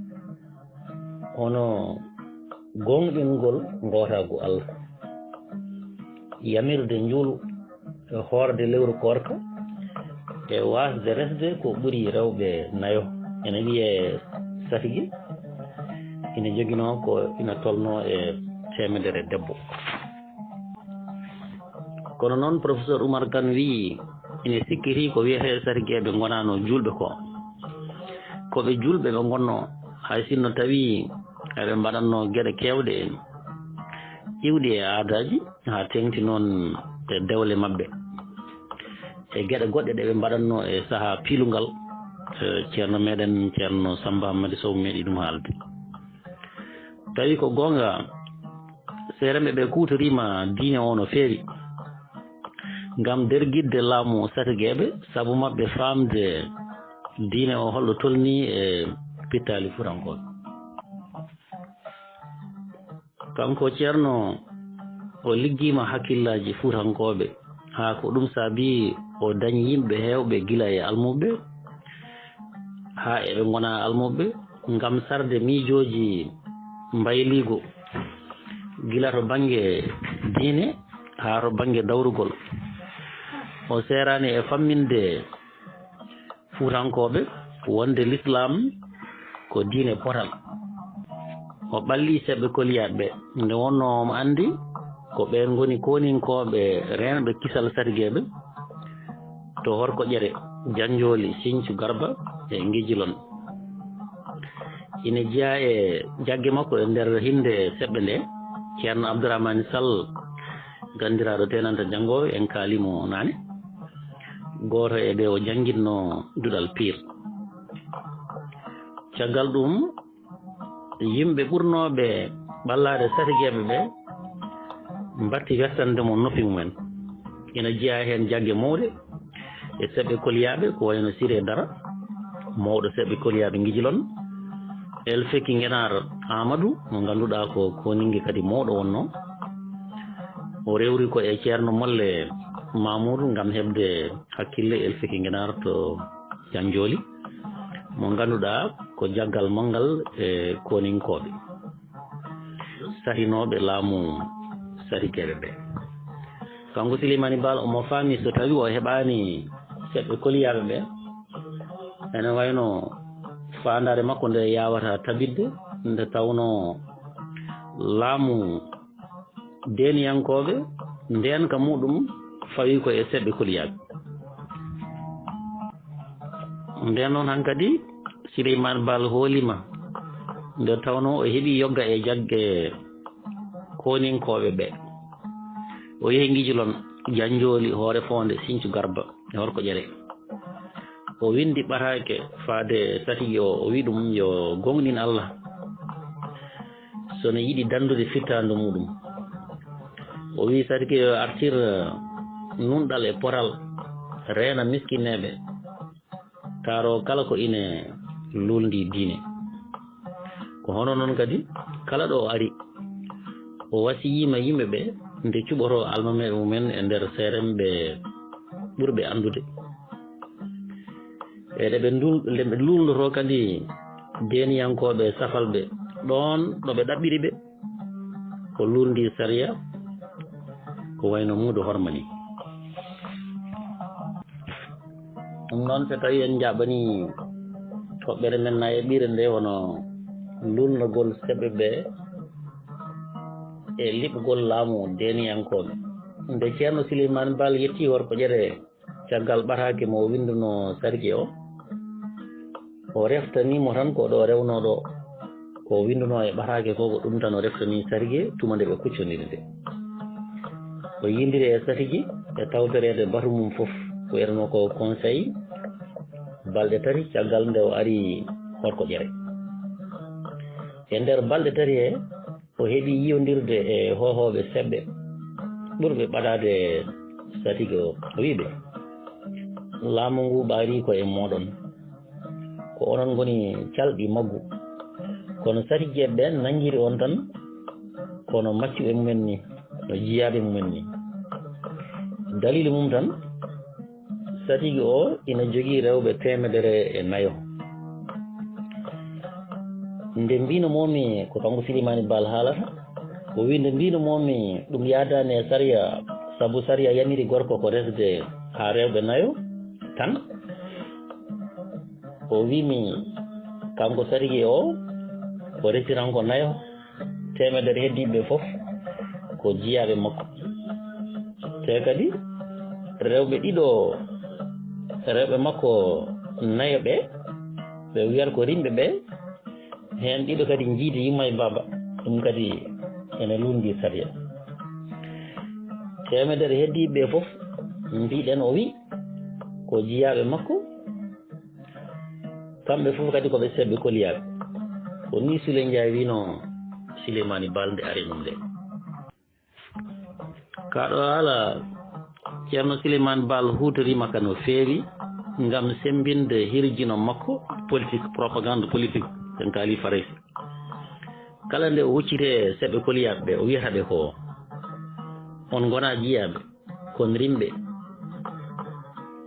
hono gooŋɗingol ngootaagu Allah, yamirde njuulu, e hoorde lewru koorka, e waasde resde ko ɓuri rewɓe nayo. Ene wiyee Satigi ina joginoo ko ina tolnoo e teemedere debbo. Kono noon, Professeur Oumar Kane wiyi ina sikkiti ko wiyetee satigeeɓe ngonaano juulɓe ko. Ko ɓe juulɓe ɓe ngonnoo, hay sinno tawii eɓe mbaɗatnoo geɗe keewɗe iwɗe e aadaaji, haa teeŋti noon e dewle maɓɓe, e geɗe goɗɗe ɗe ɓe mbaɗatnoo e sahaa piilungal. Eh, ceerno meɗen, Ceerno Sammba Hammadi Sow, meeɗi ɗum haalde. Tawi ko goonga, seeremɓe ɓe kuutoriima diine o no feewi ngam dergitde laamu satigeeɓe, sabu maɓɓe faamde diine o holɗo tolnii e pittaali fuutankooɓe. Kanko Ceerno, o liggiima hakkillaaji fuutankooɓe, haa ko ɗum saabii o dañi yimɓe heewɓe gila e almuɓɓe, haa eɓe ngonaa almuɓɓe, ngam sarde miijooji mbayliigu, gila to bannge diine haa to bannge dawrugol. O seeraani e famminde fuutankooɓe wonde Lislaam ko diine potal. O ɓallii seɓɓe koliyaaɓe ɓe, nde wonnoo omo anndi ko ɓeen ngoni kooninkooɓe reenɓe kisal satigeeɓe to Horko Ƴere, Janjooli, Siñcu, Garba e Ngijilon. Ina jeyaa e jagge makko e nder hinnde seɓɓe nde, Ceerno Abdourahmane Sall, ganndiraaɗo teenanta janngoowo, en kaali mo naane. Gooto e ɓe o janngitnoo duɗal Piir. Caggal ɗum, yimɓe ɓurnooɓe ɓallaade satigeeɓe ɓe mbaɗti wertande mo noppi mumen. Ina jeyaa heen jagge mawɗe e seɓɓe koliyaaɓe, ko wayno Siree Dara, mawɗo seɓɓe koliyaaɓe Ngijilon, Elfeki Ngenaar Aamadu, mo ngannduɗaa ko kooninke kadi mawɗo wonnoo. O rewri ko e Ceerno Molle Mamuudu ngam heɓde hakkille Elfeki Ngenaar to Janjooli, mo ngannduɗaa ko jaggal manngal e kooninkooɓe sahinooɓe laamu satigeeɓe ɓe. Kanko Silimaani Baal omo faami so tawii o heɓaani seɓɓe koliyaaɓe ɓe, ene wayno faandaare makko nde yaawata tabitde, nde tawnoo laamu deeniyankooɓe, ndeenka muɗum fawii ko e seɓɓe koliyaaɓe. Ndeen noon hankadi Sileymaan Baal hooliima nde tawnoo o heɓii yogga e jagge kooninkooɓe ɓe. O yehi Ngijilon, Janjooli, Hoore Foonde, Siñcu Garba e Horko Ƴere. O winndi ɓataake faade satigi o, o wi ɗum yo gooŋɗin Allah so no yiɗi danndude fittaandu muɗum. O wi satigi yo artir nunɗal e potal, reena miskineeɓe, taaroo kala ko ine luulndii diine. Ko hono noon kadi, kala ɗo o ari, o wasiyiima yimɓe ɓe nde cuɓotoo almameeɓe mumen e nder seeremɓe ɓurɓe anndude. E ɗe ɓe ndul-, nde ɓe luulndotoo kadi deeniyankooɓe safalɓe ɗoon ɗo ɓe ɗaɓɓiri ɓe, ko luulndii sariya, ko wayno muudo horma ni. Ɗum noon, so tawii en njaɓanii toɓɓere men na e ɓire nde, wano lulnagol seɓɓe ɓe e liɓugol laamu deeniyankooɓe. Nde Ceerno Sileymaani Baal yettii Horko Ƴere, caggal ɓataake mo o winndunoo Sarge o, o reftanii mo tan ko ɗo rewnoo ɗo. Ko winndunoo e ɓataake ko, ko ɗum tan o reftanii Sarge tuma nde ɓe kuccondiri nde. O yiyondiri e Satigi e tawtoreede batu mum fof, ko wiyetenoo ko conseil, balɗe tati caggal nde o ari Horko Ƴere. E nder balɗe tati he, o heɓi yiyondirde e hoohooɓe seɓɓe ɓurɓe ɓadaade Satigi o. O wiyi ɓe, "Laamu ngu ɓaarii ko e mooɗon. Ko onon ngoni calɗi maggu. Kono Satigeeɓe ɓeen nanngiri on tan, kono maccuɓe mumen ni, no jiyaaɓe mumen ni." Daliili mum tan, Satigi o ina jogii rewɓe teemedere e nayo. Nde mbino moomi ko kanko Silimaani Baal haalata, o wii, nde mbino moomi ɗum yaadaani e sariya, sabu sariya yamiri gorko ko resde haa rewɓe nayo tan. O wii mi, kanko Satigi o, o resiranko nayo, teemedere heddiiɓe ɓe fof ko jiyaaɓe makko. Te kadi rewɓe ɗiɗo, rewɓe makko nayo ɓe, ɓe wiyata ko rimɓe ɓe, heen ɗiɗo kadi njiidi yumma e baaba, ɗum kadi ene luundi sariya. Teemedere heddiiɓe ɓe fof mbiɗen o wi ko jiyaaɓe makko, kamɓe fof kadi ko ɓe seɓɓe koliyaaɓe. Ko ni Sule Njaay wino Sileymaani Baal nde ari mum nde. Kaɗo haala Ceerno Sileymaani Baal huutoriima ka no feewi ngam semmbinde hirjino makko politique, propagande politique, en kaali Farayse. Kala nde o huccitee seɓɓe koliyaaɓe ɓe, o wiyata ɓe ko, "On ngonaa jiyaaɓe, kon rimɓe.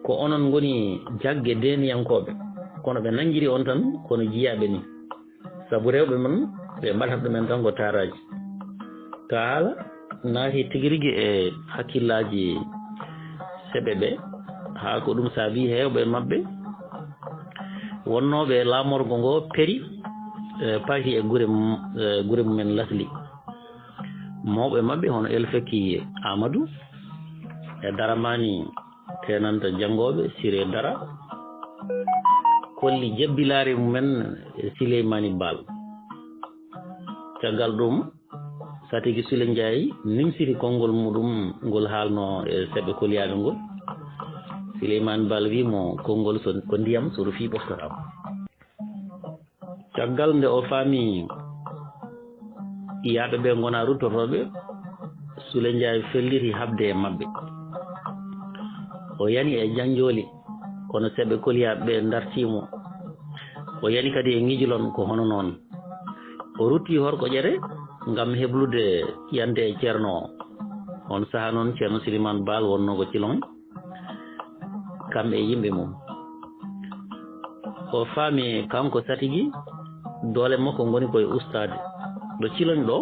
Ko onon ngoni jagge deeniyankooɓe, kono ɓe nanngiri on tan kono jiyaaɓe ni. Sabu rewɓe mon, ɓe mbaɗata ɗumen tan ko taaraaji." Ka haala naati tigi rigi e hakkillaaji seɓɓe ɓe, haa ko ɗum saabii heewɓe e maɓɓe wonnooɓe e laamorgo ngo peri, e, paati e gure mum, e, gure mumen lasli. Mawɓe maɓɓe hono El Fekki Amadou e Daramaani Teenanta Janngooɓe Siree Dara kolli jebbilaare mumen e Sileymaani Baal. Caggal ɗum, Satigi Sule Njaay nimsiti konngol muɗum ngol haalno e seɓɓe koliyaaɓe ngol. Sileymaani Baal wii mo, "Konngol so, ko ndiyam, so rufii ɓoftotaako." Caggal nde o faami yaaɓe ɓe ngonaa ruttorooɓe, Sule Njaay felliti haɓde e maɓɓe. O yani e janjooli, kono seɓɓe koliyaaɓe ɓe ndartii mo. O yani kadi e ngijlon ko hono noon. O rutti Horko Ƴere ngam heblude yande e Ceerno o. On sahaa noon Ceerno Silimaan Baal wonnoo ko Cilon, kam e yimɓe mum. O faami kanko Satigi, doole makko ngoni koye ustaade. Ɗo Ciloñ ɗo,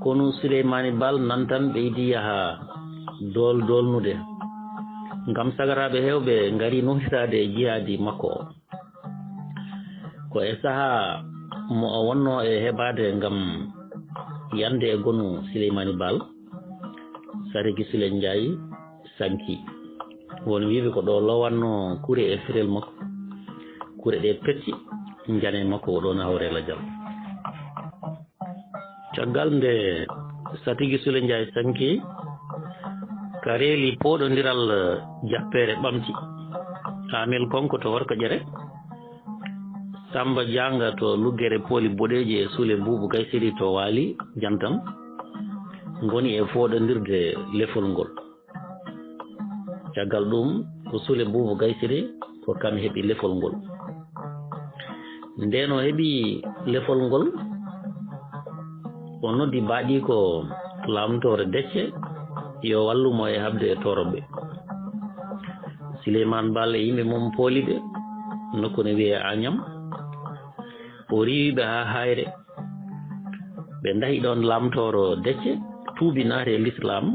konu Suleymaani Baal nan tan ɓeydi yaha dool doolnude. Ngam sagaraaɓe heewɓe ngari nootitaade e jihaadi makko o. Ko e sahaa mo o wonnoo e heɓaade ngam yande e gonu Suleymaani Baal, Satigi Sule Njaay sanki. Won wiiɓe ko ɗo lowatnoo kure e firel makko. Kure ɗe petti, njane makko o ɗo na hawre lajal. Caggal nde Satigi Sule Njaay sanki, kareeli pooɗondiral jappeere ɓamti. Amel Konko to Horko Ƴere, Samba Jaanga to Luggere Pooli Boɗeeji e Sule Buubu Gaysiri to Waali Jantam ngoni e fooɗondirde lefol ngol. Caggal ɗum, ko Sule Buubu Gaysiri, ko kam heɓi lefol ngol. Ndeen o heɓi lefol ngol, o noddi baaɗiiko Laamtoore Decce, yo wallu mo e haɓde e tooroɓe. Suleymaan Baal e yimɓe mum pooli ɓe nokku ne wiyee Añam. O riiwi ɓe haa Hayre. Ɓe ndahi ɗoon Laamtooro Decce, tuubi naati e lislaam,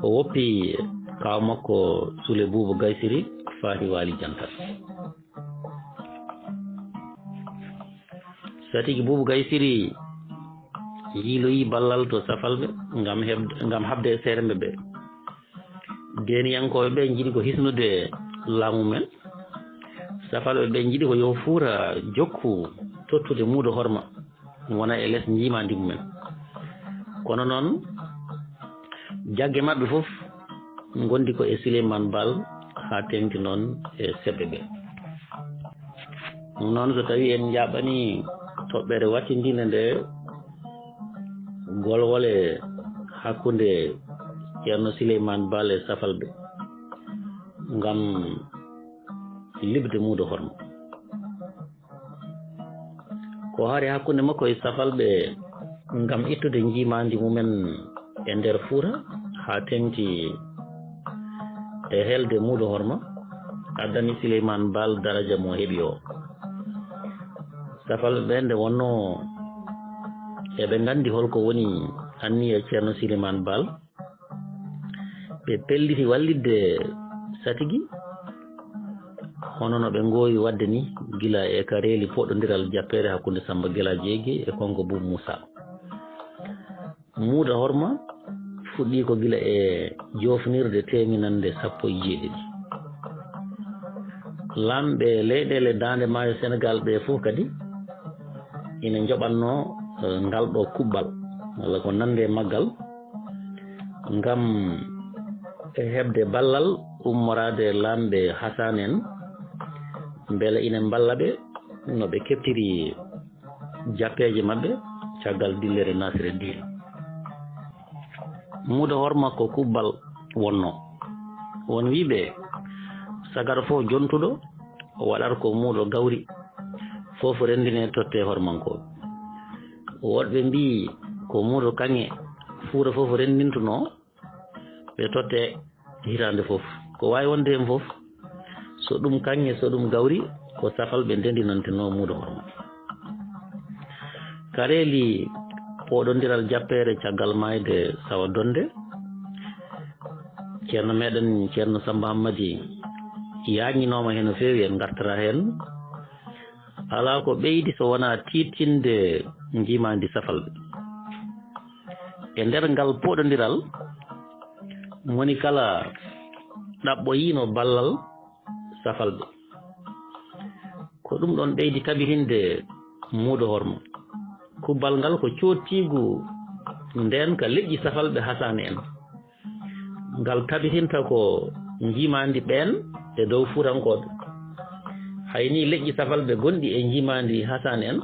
o woppi kaaw makko Sule Buubu Gaysiri faati Waali Jantal. Satigi Buubu Gaysiri yiiloyi ballal to Safalɓe ngam heb-, ngam haɓde e seeremɓe ɓe. Deeniyankooɓe ɓe njiɗi ko hisnude laamu men. Safalɓe ɓe njiɗi ko yo Fuuta jokku tottude muudo horma, wona e les njiimaandi mumen. Kono noon, jagge maɓɓe fof ngondi ko e Sileymaan Baal, haa teeŋti noon e seɓɓe ɓe. Ɗum noon, so tawii en njaɓanii toɓɓere wattindinde nde, golwole hakkunde Ceerno Sileymaan Baal e Safalɓe ngam liɓde muudo horma. Ko hari hakkunde makko e Safalɓe ngam ittude njiimaandi mumen e nder Fuuta, haa teeŋti e helde muudo horma, addani Sileymaan Baal daraja mo heɓi o. Safalɓe ɓe nde wonnoo eɓe nganndi hol ko woni anniya Ceerno Sileymaan Baal, ɓe pelliti wallitde Satigi, hono no ɓe ngoowi waɗde ni, gila e kareeli poɗondiral jappeere hakkunde Sammba Gelaajo Jeegi e Konko Buubu Muusaa. Muudo horma fuɗɗii ko gila e joofnirde teeminannde sappo e jeeɗiɗi. Laamɓe leyɗeele daande maayo Senegaal ɓe fof kadi ina njoɓatnoo, eh, ngal ɗo kuɓɓal, walla ko nande maggal, ngam heɓde ballal ummoraade laamɓe Hasaan en, mbele ina mballa ɓe no ɓe keɓtiri jappeeje maɓɓe caggal dillere Nasirediin. Muudo horma ko kuɓɓal wonnoo. Won wiiɓe, sagara fof jontuɗo, o waɗata ko muudo gawri, fof renndinee tottee hormankooɓe. Woɗɓe mbii ko muudo kaŋŋe Fuuta fof renndintunoo, ɓe tottee hitaande fof. Ko waawi wonde heen fof, so ɗum kaŋŋe, so ɗum gawri, ko Safalɓe ndendinantenoo muudo horma. Kareeli poɗondiral jappeere caggal maayde Sawa Donde, Ceerno meɗen Ceerno Sammba Hammadi yaañinooma heen no feewi, en ngartata heen. Alaa ko ɓeydi so wonaa tiiɗtinde njiimaandi Safalɓe. E nder ngal poɗondiral, moni kala ɗaɓɓoyiino ballal Safalɓe. Ko ɗum ɗoon ɓeydi tabitinde muudo horma. Kubbal ngal ko coottiigu ndeen ka leƴƴi Safalɓe Hasaan en. Ngal tabitinta ko njiimaandi ɓeen e dow Fuutankooɓe. Hay ni leƴƴi Safalɓe gonɗi e njiimaandi Hasaan en,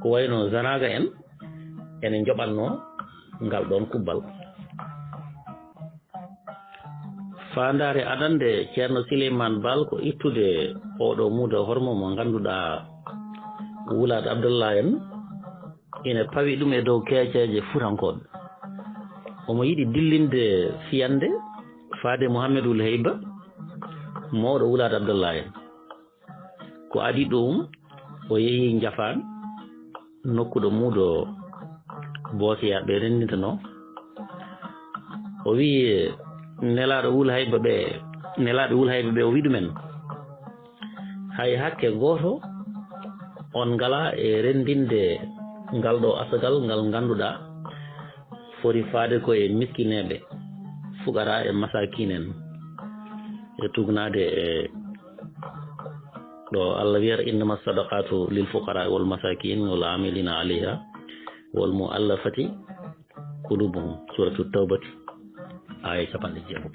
ko wayno Zanaaga en, ene njoɓatnoo ngal ɗoon kubbal. Faandaare adannde Ceerno Sileymaan Baal ko ittude oo ɗoo muudo horma mo ngannduɗaa Wulaat Abdallah en ina pawi ɗum e dow keeceeje Fuutankooɓe. Omo yiɗi dillinde fiyannde faade Muhammad Wul Heyba, mawɗo Wulaat Abdallah en. Ko adii ɗum, o yehi Njafaan, nokku ɗo muudo Boosiyaaɓe renndintenoo. O wiyi, nelaaɗo Wul Hayba ɓe, nelaaɓe Wul Hayba ɓe, o wiyi ɗumen, hay hakke gooto on ngalaa e renndinde ngal ɗo asagal ngal ngannduɗaa foti faade ko e miskineeɓe, fuqaraa e masaakiin en, e tugnaade e ɗo Allah wiyata, "Innama sadaqatu lil fuqara wal masakin wal amilina alayha wal muallafati qulubuhum." Suratu Tawbati, aya capanɗe jeego.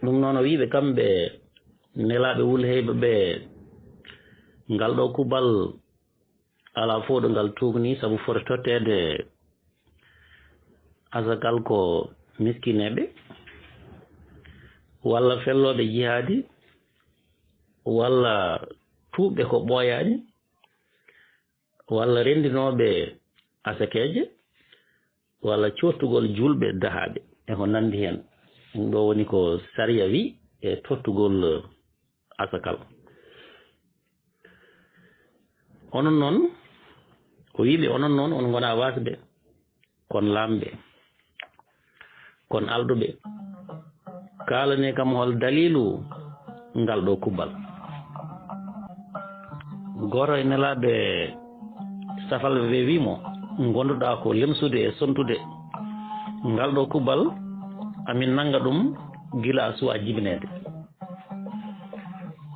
Ɗum noon o wiiɓe kamɓe nelaaɓe Wul Heyba ɓe, ngal ɗo kubal alaa fof ɗo ngal tuugni, sabu foti totteede asakal ko miskineeɓe, walla fellooɓe jihaadi, walla tuuɓɓe ko ɓooyaani, walla renndinooɓe asakeeje, walla cottugol juulɓe dahaaɓe, e ko nanndi heen. Ɗum ɗo woni ko sariya wi e tottugol asakal. Onon noon, O wi'i ɓe, "Onon noon, on ngonaa waasɓe, kon laamɓe, kon alɗuɓe. Kaalanee kam hol daliilu ngal ɗoo kubbal." Gooto e nelaaɓe safalɓe ɓe wi'i mo, "Ngonduɗaa ko lemsude e sontude ngal ɗoo kubbal, amin nannga ɗum gila a suwaa jibineede."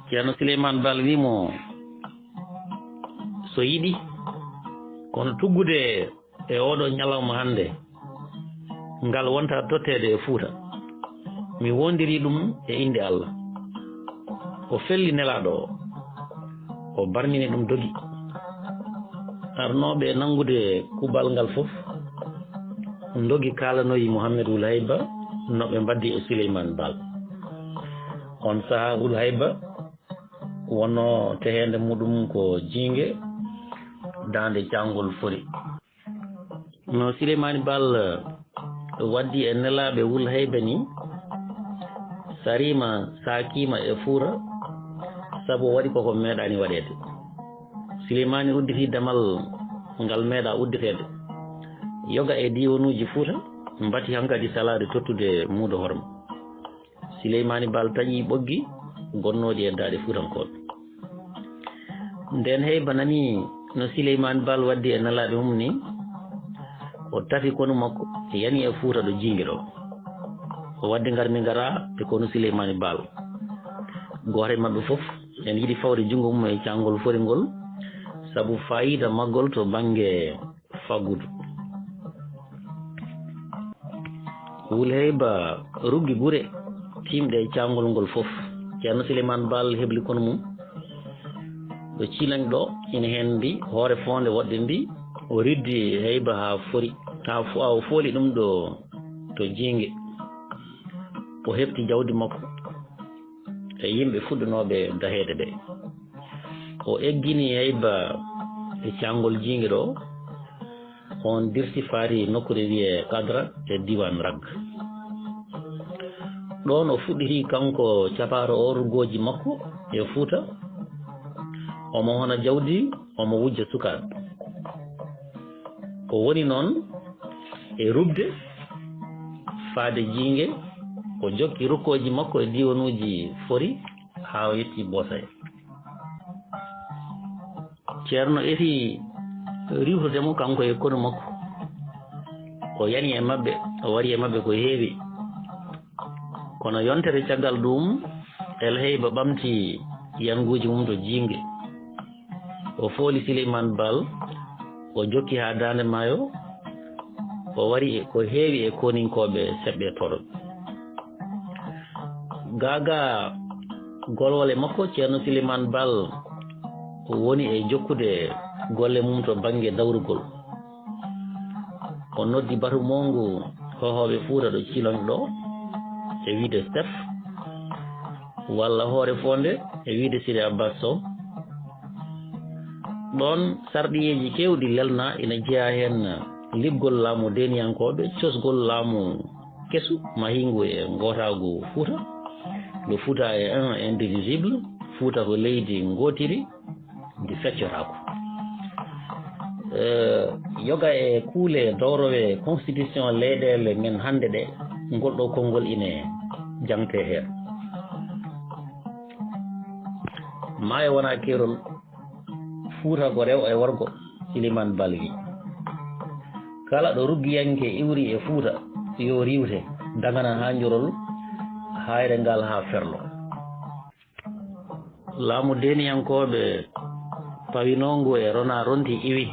Ceerno Sileymaan Baal wi'i mo, "So yiɗi, kono tuggude e ooɗoo ñalawma hannde, ngal wonta totteede e Fuuta. Mi woondirii ɗum e innde Allah." O felli nelaaɗo o, o barmini ɗum dogi. Arnooɓe nanngude kubbal ngal fof ndogi kaalanoyi Muhammed Wul Hayba no ɓe mbaddi e Sileymaan Baal. On sahaa Wul Hayba wonnoo teheende muɗum ko Jiinge, daande caangol Fori. No Sileymaani Baal waddi e nelaaɓe Wul Hayba ni, sariima, saakiima e Fuuta, sabu o waɗi koko meeɗaani waɗeede. Sileymaani udditi damal ngal meeɗaa udditeede. Yoga e diiwanuuji Fuuta mbati hankadi salaade tottude muudo horma. Sileymaani Baal taƴi ɓoggi gonnooɗi e daaɗe Fuutankooɓe. Ndeen Hayba nani no Sileymaani Baal waddi e nelaaɓe mum ni, o tafi konu makko, yani e Fuuta ɗo Jiinge ɗo. O waddi ngar mi ngara e konu Sileymaani Baal. Gooto e maɓɓe fof en yiɗi fawde junngo mum e caangol Fori ngol, sabu faayiida maggol to bannge faggudu. Wul Hayba ruggi gure tiimɗe e caangol ngol fof. Ceerno Sileymaan Baal hebli konu mum. Ɗo Ciilañ ɗo ina heen ndi hoore foonde woɗɗe ndi, o riddi Hayba haa Fori, haa fo-, haa o fooli ɗum ɗo to Jiinge. O heɓti jawdi makko e yimɓe fuɗɗunooɓe daheede ɓe. O eggini Hayba e caangol Jiinge ɗo, on dirti faati nokkuure wiyee Kadra e diiwaan Rag. Ɗoon o fuɗɗiti kanko capaaro o ruggooji makko e Fuuta, omo hona jawdi, omo wujja sukaaɓe. O woni noon e rugde faade Jiinge, o jokki rukkooji makko e diiwanuuji Fori haa o yetti Boosaya. Ceerno eti riiwtude mo kanko e konu makko. O yani e maɓɓe, o wari e maɓɓe ko heewi. Kono yontere caggal ɗum, El Hayba ɓamti yanguuji mum to Jiinge. O fooli Sileymaan Baal, o jokki haa Daande Maayo, o wari e ko heewi e koninkooɓe seɓɓe toro. Gaagaa golwole makko, Ceerno Sileymaan Baal woni e jokkude golle mum to bannge dawrugol. O noddi batu mowngu hohooɓe Fuuta ɗo Ciiloñ ɗo, e wiide Stef, walla hoore foonde, e wiide Sidi Abbas Sow. Ɗoon sarɗiyeeji keewɗi lelnaa, ina jeyaa heen liɓgol laamu deeniyankooɓe, cosgol laamu kesu mahiingu e ngootaagu Fuuta, le Fuuta est un, indivisible, Fuuta ko leydi ngootiri, ndi feccotaako. Eh, yoga e kuule dowrowe constitution leyɗeele men hannde ɗe, ngol ɗo konngol ine jaŋtee heen. Maayo wonaa keerol, Fuuta ko rewo e worgo, Silimaan Baal wi. Kala ɗo ruggiyanke iwri e Fuuta, yo riiwte, Dagana haa Njorol, Haayre Ngaal haa Ferlo. Laamu deeniyankooɓe pawinoongu e rona ronti iwi.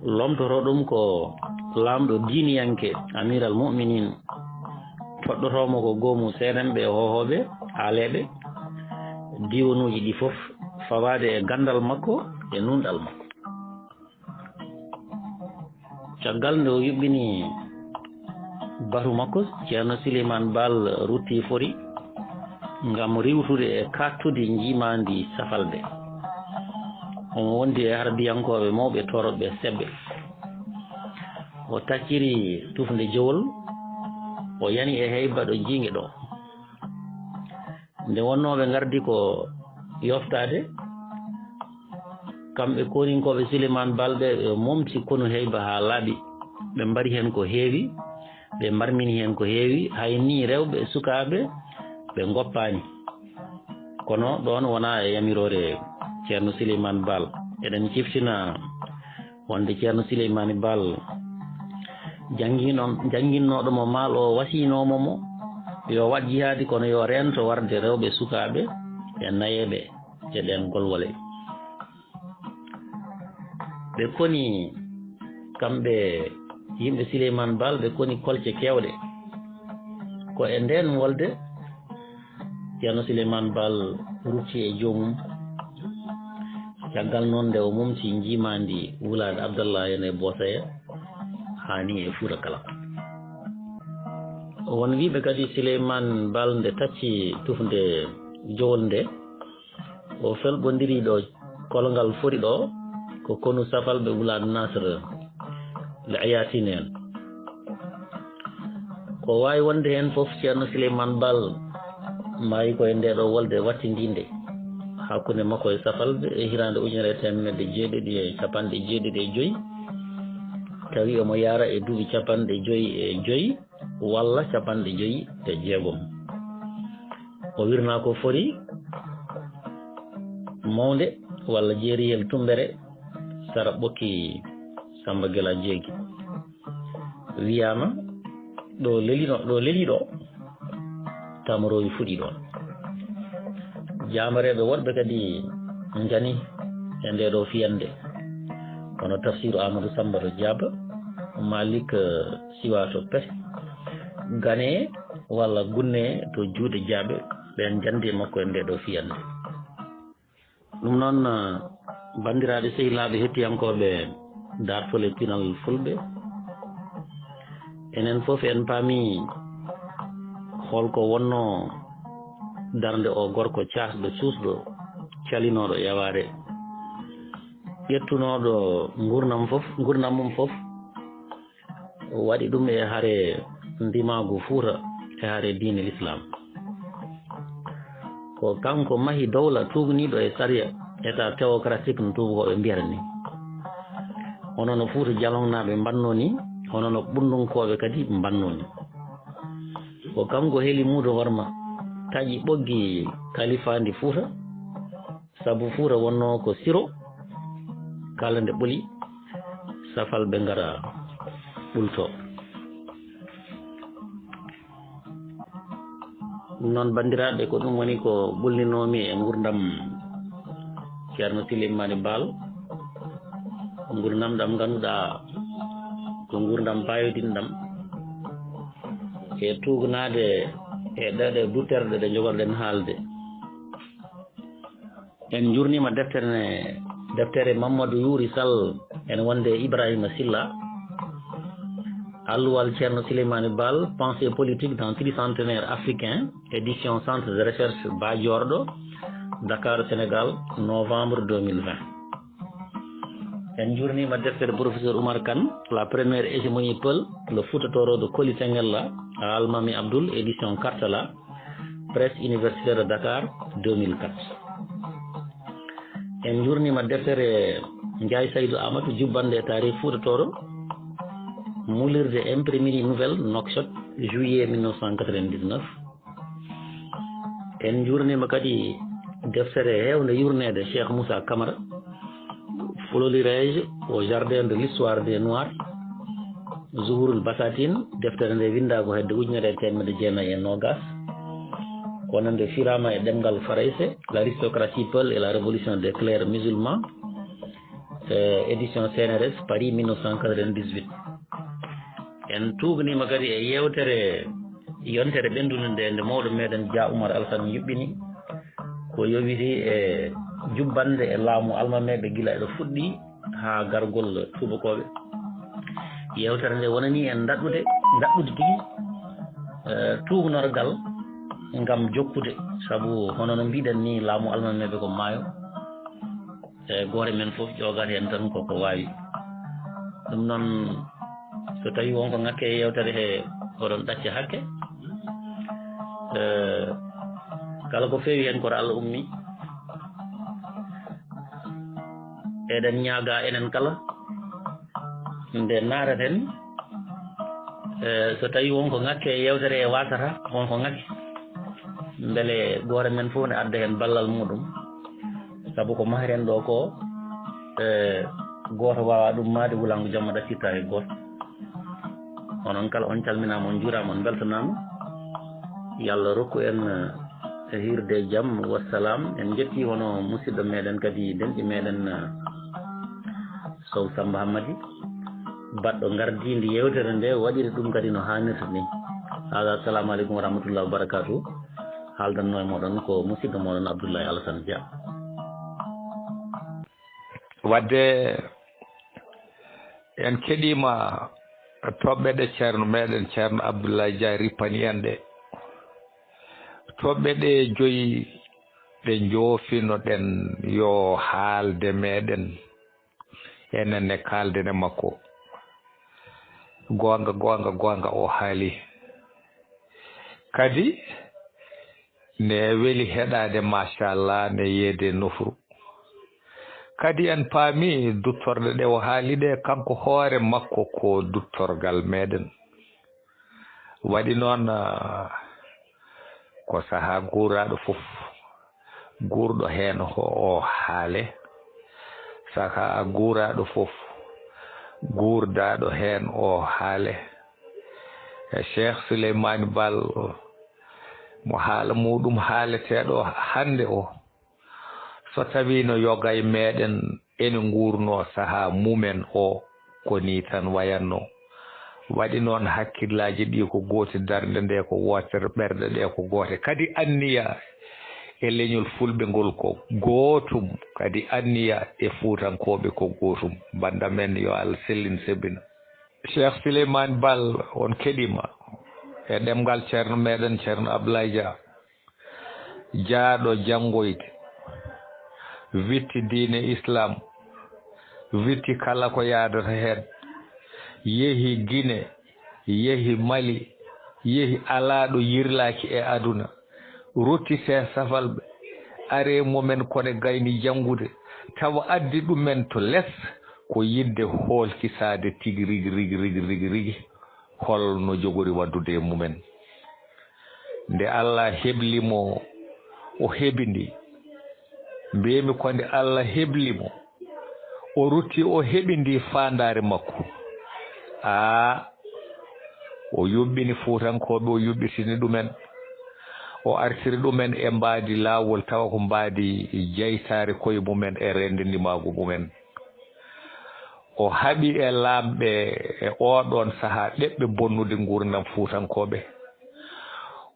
Lomtotoo ɗum ko laamɗo diiniyanke, Amiiral Mu'miniin. Toɗɗotoo mo ko goomu seenenɓe e hohooɓe, aaleeɓe, diiwanuuji ɗi fof, fawaade e ganndal makko e nuunɗal makko. Caggal nde o yuɓɓini batu makko, Ceerno Sileymaan Baal ruttii Fori ngam riiwtude e kaaɗtudi njiimaandi safalɓe. Omo wondi e harbiyankooɓe mawɓe tooroɓe seɓɓe. O tacciri tufnde Jowol, o yani e Hayba ɗo Jiinge ɗo. Nde wonnooɓe ngardi ko yoftaade, Kamɓe kooninkooɓe Sileymaan Baal ɓe, ɓe momti konu Heyba haa laaɓi. Ɓe mbari heen ko heewi, ɓe mbarmini heen ko heewi, hay nii rewɓe e sukaaɓe ɓe ngoppaani. Kono ɗoon wonaa e yamiroore Ceerno Sileymaan Baal. Eɗen ciftina wonde Ceerno Sileymaani Baal janngiino, jannginnooɗo mo Maal o wasiinoomo mo yo waɗ jihaadi, kono yo reento warde rewɓe sukaaɓe e nayeeɓe e ɗeen golwole. Ɓe koni kamɓe yimɓe Sileymaan Baal, ɓe koni kolce keewɗe. Ko e ndeen wolde Ceerno Sileymaan Baal rutti e joomum. Caggal noon nde o momti njiimaandi wulaade Abdallah en e Boosaya, haa ni e Fuuta kala. Won wiiɓe kadi Sileymaan Baal nde tacci tufnde jowol nde, o felɓondiri ɗo kolongal fori ɗo, ko konu Safalɓe wulaade Nasr le Ayatine en. Ko waawi wonde heen fof, Ceerno Sileymaan Baal maayi ko e ndee ɗo wolde wattindinde hakkunde makko e Safalɓe e hitaande ujunere e teemedde jeeɗiɗi e capanɗe jeeɗiɗi e joy, tawi omo yaara e duuɓi capanɗe joy e joy walla capanɗe joy e jeegom. O wirnaa ko fori mawnde walla jeeriyel Tummbere sara ɓokki Sammba Gela Jeegi. Wiyaama ɗo lelino, ɗo leli ɗo, tamoroowi fuɗi ɗoon. Jaamareeɓe woɗɓe kadi njani e ndee ɗo fiyannde, kono Tafsiru Amadou Sammba to Jaaba, Malik, eh, Siwa to Pete, Gane walla Gunne to juuɗe Jaaɓe, ɓeen njandi e makko e ndee ɗo fiyannde. Ɗum noon, eh, banndiraaɓe sehilaaɓe hettiyankooɓe daartol e pinal Fulɓe, enen fof en paami hol ko wonnoo darnde o gorko caasɗo, cuusɗo, calinooɗo yawaare, ƴettunooɗo nguurndam fof, nguurndam mum fof, waɗi ɗum e hare ndimaagu Fuuta, e hare diine Lislaam. Ko kanko mahi dowla tuugniiɗo e sariya, état théocratique no tuubakooɓe mbiyata ni. Hono no Fuuta Jaloŋnaaɓe mbannoo ni, hono no Ɓunndunkooɓe kadi mbannoo ni. Ko kanko heli muudo horma, taƴi ɓoggi kalifaandi Fuuta, sabu Fuuta wonnoo ko siro, kala nde ɓoli, Safalɓe ngara ɓulto. Ɗum noon, banndiraaɓe, ko ɗum woni ko ɓulninoomi e nguurndam Ceerno Sileymaani Baal, nguurndam ɗam ngannduɗaa ko nguurndam paayodinɗam e tuugnaade e ɗeɗe dutterɗe ɗe njogorɗen haalde. En njurniima deftere ne, deftere Mamadou Youri Sall, en wonde e Ibrahima Silla, Alluwal Ceerno Sileymaani Baal, Pensée politique dans tricentenaire africain, édition Centre de recherche Badiorɗo, Dakar, Sénégal, novembre deux mille vingt. En njurniima deftere Professeur Oumar Kane, La première hégémonie peul, le Fouta Toro de Koli Sengella à Almami Abdoul, édition Kartala, Presse Universitaire de Dakar, deux mille quatre. En njurniima deftere Njaay Saydu Amadou, Jubbannde e Taarih Fuuta Tooro, Mulirde, Imprimerie Nouvelle, Nouakchott, juillet mille neuf cent quatre-vingt-dix-neuf. En njurniima kadi deftere heewnde yurneede Cheikh Moussa Camara, Fleurirez au jardin de l'histoire des Noirs, Zuhurul Basatin, deftere nde winndaa ko hedde ujunere e teemedde jeenayi e noogas, ko wonande firaama e ɗemngal Farayse, L'aristocratie peul et la révolution des clercs musulmans, euh, édition C N R S, Paris, mille neuf cent quatre-vingt-dix-huit. En tuugniima kadi e yeewtere, yontere ɓenndude nde, nde mawɗo meɗen Dia Oumar Alassane yuɓɓini, ko yowiti e jubbannde e laamu almameeɓe gila eɗo fuɗɗi haa gargol tuubakooɓe. Yeewtere nde wonani en ndaɗɗude, ndaɗɗude tigi, eh, tuugnorgal ngam jokkude, sabu hono no mbiɗen ni, laamu almameeɓe ko maayo. E goore men fof ƴoogata heen tan koko waawi. Ɗum noon, so tawii won ko ŋakki e yeewtere he, oɗon ɗacca hakke. Eh, kala ko feewi heen koto Allah ummi. Eɗen ñaaga enen kala nde naataten, e, so tawi wonko ŋakke e yewtere e wasata, wonko ŋakke, mbele gooto men fof ne adda heen ballal muɗum. Sabu ko mahren ɗo ko, e, gooto waawaa ɗum maade, wulango jamma ɗaccitta e gooto. Onon kala on calminaama, on njuuraama, on mbeltanaama. Yo Allah rokku en, e, hiirde e jam, wassalam. En njetti hono musidɗo meɗen kadi, denɗi meɗen, e, Sow Samba Hammadi, baɗɗo ngardiindi yewtere nde, waɗiri ɗum kadi no haanirta ni. Hada, assalamu aleykum wa rahmatullahi wa barakatuh. Haaldanno e moɗon ko musidɗo moɗon Abdoulaye Alassane Dia. Wadde en keɗiima toɓɓe ɗe Ceerno meɗen, Ceerno Abdoulaye Dia rippani en ɗe. Toɓɓe ɗe joyi ɗe njoofinoɗen yo haalde meɗen, enen ne kaalden e makko. Goonga, goonga, goonga o haali. Kadi ne weli heɗaade, machallah, ne yeede nofru. Kadi en paami duttorɗe ɗe o haali ɗe, kanko hoore makko ko duttorgal meɗen. Waɗi noon, ah, ko sahaa guuraaɗo fof, guurɗo heen o, o haale. Sahaa guuraaɗo fof, guurdaaɗo heen o haale. E Cheikh Souleymane Baal, mo haala muɗum haaleteeɗo hannde o, so tawi no yoga e meɗen ene nguurno sahaa mumen o, ko ni tan wayanno. Waɗi noon hakkillaaji ɗi ko gooti, darnde nde ko wootere, ɓerɗe ɗe ko goote. Kadi anniya e leñol fulɓe ngol ko gootum, kadi anniya e fuutankooɓe ko gootum. Bannda men yo Allah sellin sebina. Cheikh Souleymane Baal, on keɗiima e ɗemngal Ceerno meɗen Ceerno Abdoulaye Dia. Jaaɗo janngoyde, witti diine Islam, witti kala ko yaadata heen, yehi Gine, yehi Mali, yehi alaa ɗo yirlaaki e aduna, ruttiti e safalɓe, ari e mumen kono gayni janngude, tawa addi ɗumen to les ko yiɗde hoolkisaade tigi rigi, rigi, rigi, rigi, rigi. Hol no jogori waɗdude e mumen? Nde Allah hebli mo, o heɓindi. Mbiymi ko nde Allah hebli mo, o rutti, o heɓindi faandaare makko. Aa, o yuɓɓini Fuutankooɓe, o yuɓɓitini ɗumen. O artiri ɗumen e mbaadi laawol, tawa ko mbaadi jeytaare koye mumen e renndindimaagu mumen. O haɓi e laamɓe e ooɗoon sahaa ɗeɓɓe bonnude nguurndam Fuutankooɓe.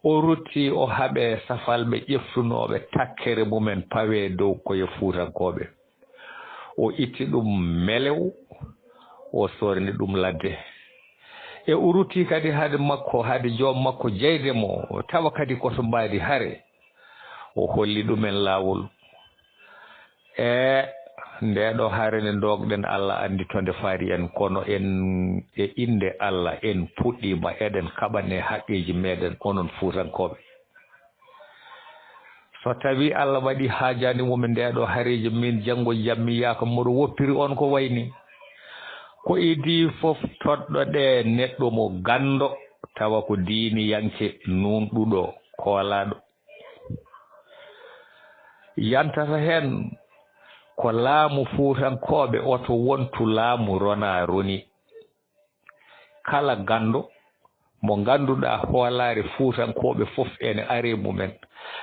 O rutti, o haɓe safalɓe ƴeftunooɓe takkere mumen pawe dow koye Fuutankooɓe. O itti ɗum melew, o soorni ɗum ladde. E o rutti kadi hade makko, hade joom makko jeyde mo, tawa kadi ko to mbaadi hare. O holli ɗumen laawol. E ndee ɗoo hare nde ndogɗen, Allah anndi to nde faari en, kono en, e innde Allah, en puɗɗiima, eɗen kaɓanee haqqeeji meɗen, onon Fuutankooɓe. So tawii Allah waɗi haajaani mo mi ndee ɗoo hareeji, min janngo jam mi yaaka mboɗo woppiri on ko wayni. Ko idii fof toɗɗo ɗe neɗɗo mo ganndo, tawa ko diiniyanke nuunɗuɗo, koolaaɗo. Yantata heen ko laamu Fuutankooɓe, oto wontu laamu ronaa roni. Kala ganndo mo ngannduɗaa hoolaare Fuutankooɓe fof ene are mumen,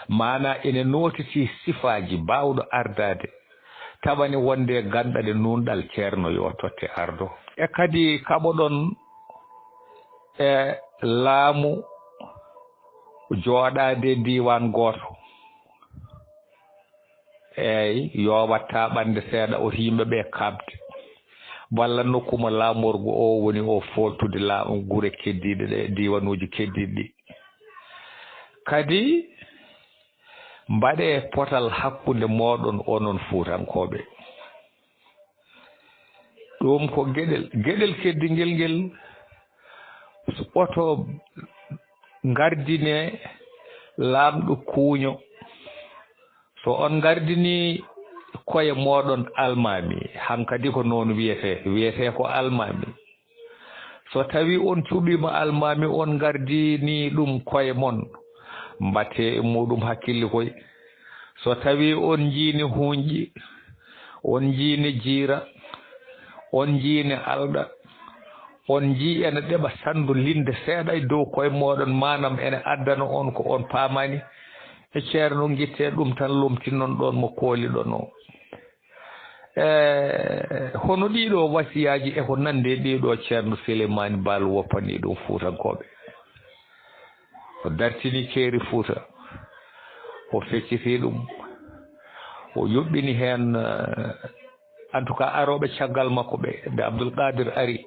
maanaa ene nootitii sifaaji baawɗo ardaade, tawa ne wonde ganndal e nuunɗal ceerno yo totte ardo. E kadi kaɓoɗon e laamu jooɗaade diiwaan gooto. Eey, yo watta ɓannde seeɗa, o yimɓe ɓe kaɓde. Walla nokku mo laamorgo o woni o fooltude laamu gure keddiiɗe ɗe, diiwanuuji keddiiɗi ɗi. Kadi mbaɗee potal hakkunde mooɗon onon Fuutankooɓe. Ɗum ko geɗel, geɗel keddingel ngel, oto ngardine laamɗo kuuño. So on ngardini koye mooɗon almaami, hankadi ko noon wiyetee, wiyetee ko almaami. So tawii on cuɓiima almaami, on ngardini ɗum koye mon, mbaɗtee e muuɗum hakkille koy. So tawii on njiini huunƴi, on njiini jiira, on njiini alɗa, on njii ene ɗeɓa sanndu linde seeɗa e dow koye mooɗon, maanaam ene addana on ko on paamaani, e ceerno, ngittee ɗum tan, lomtinon ɗoon mo kooliɗon o. E hono ɗiiɗoo wasiyaaji e ko nanndi e ɗiiɗoo, ceerno Sileymaani Baal woppanii ɗum Fuutankooɓe. O dartini keeri Fuuta, o feccitii ɗum, o yuɓɓini heen, eh, en tout cas, arooɓe caggal makko ɓe, nde Abdul Qaadir ari,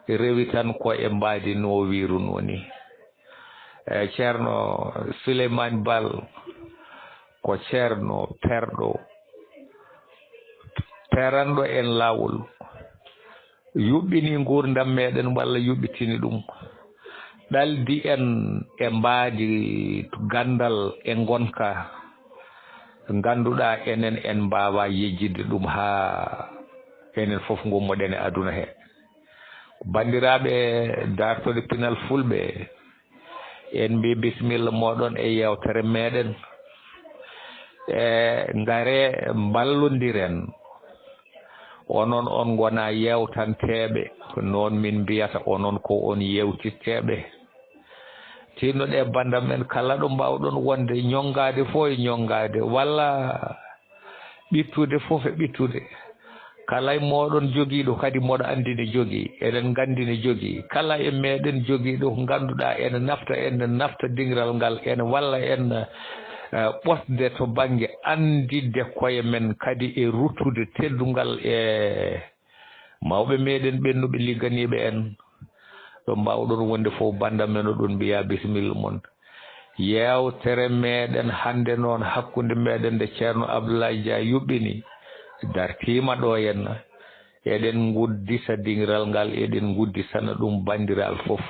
rewi tan ko e mbaadi no wiirunoo nii. E ceerno Suleymaani Baal ko ceerno peerɗo, peeranɗo en laawol, yuɓɓini nguurndam meeɗen walla yuɓɓitini ɗum, ɗaldi en e mbaadi ganndal e ngonka, ngannduɗaa enen en mbaawaa yejjitde ɗum haa enen fof ngummoɗen e aduna he. Banndiraaɓe daartooɓe pinal fulɓe, en mbii bisimilla mooɗon e yeewtere meeɗen. E ngare mballondiren. Onon on ngonaa yeewtanteeɓe, noon min mbiyata, onon ko on yeewtitteeɓe. Tinnoɗee banndam en kala ɗo mbaawɗon wonde, ñonngaade fof e ñonngaade, walla ɓittude fof e ɓittude. Kala e mooɗon jogiiɗo kadi mboɗo anndi ne jogii, eɗen nganndi ne jogii. Kala e meeɗen jogiiɗo ko ngannduɗaa ene nafta, ene nafta dingiral ngal, ene walla en, eh, ɓosde to bannge annditde koye men, kadi e ruttude teddungal e mawɓe meeɗen ɓennuɓe ligganiiɓe en. Ɗo mbaawɗon wonde fof, banndam men oɗon mbiyaa bisimilla mon. Yeewtere meeɗen hannde noon hakkunde meeɗen nde Ceerno Abdoulaye Dia yuɓɓini, dartiima ɗo henna. Eɗen nguddita dingiral ngal, eɗen ngudditana ɗum banndiraaɓe fof.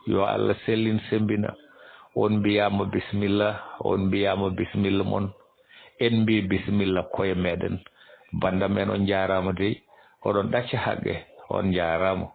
Yo Allah sellin semmbina. On mbiyaama bisimilla, on mbiyaama bisimilla mon. En mbii bisimilla koye meeɗen. Banndam en, on njaaraama dey. Oɗon ɗacca haqqe, on njaaraama.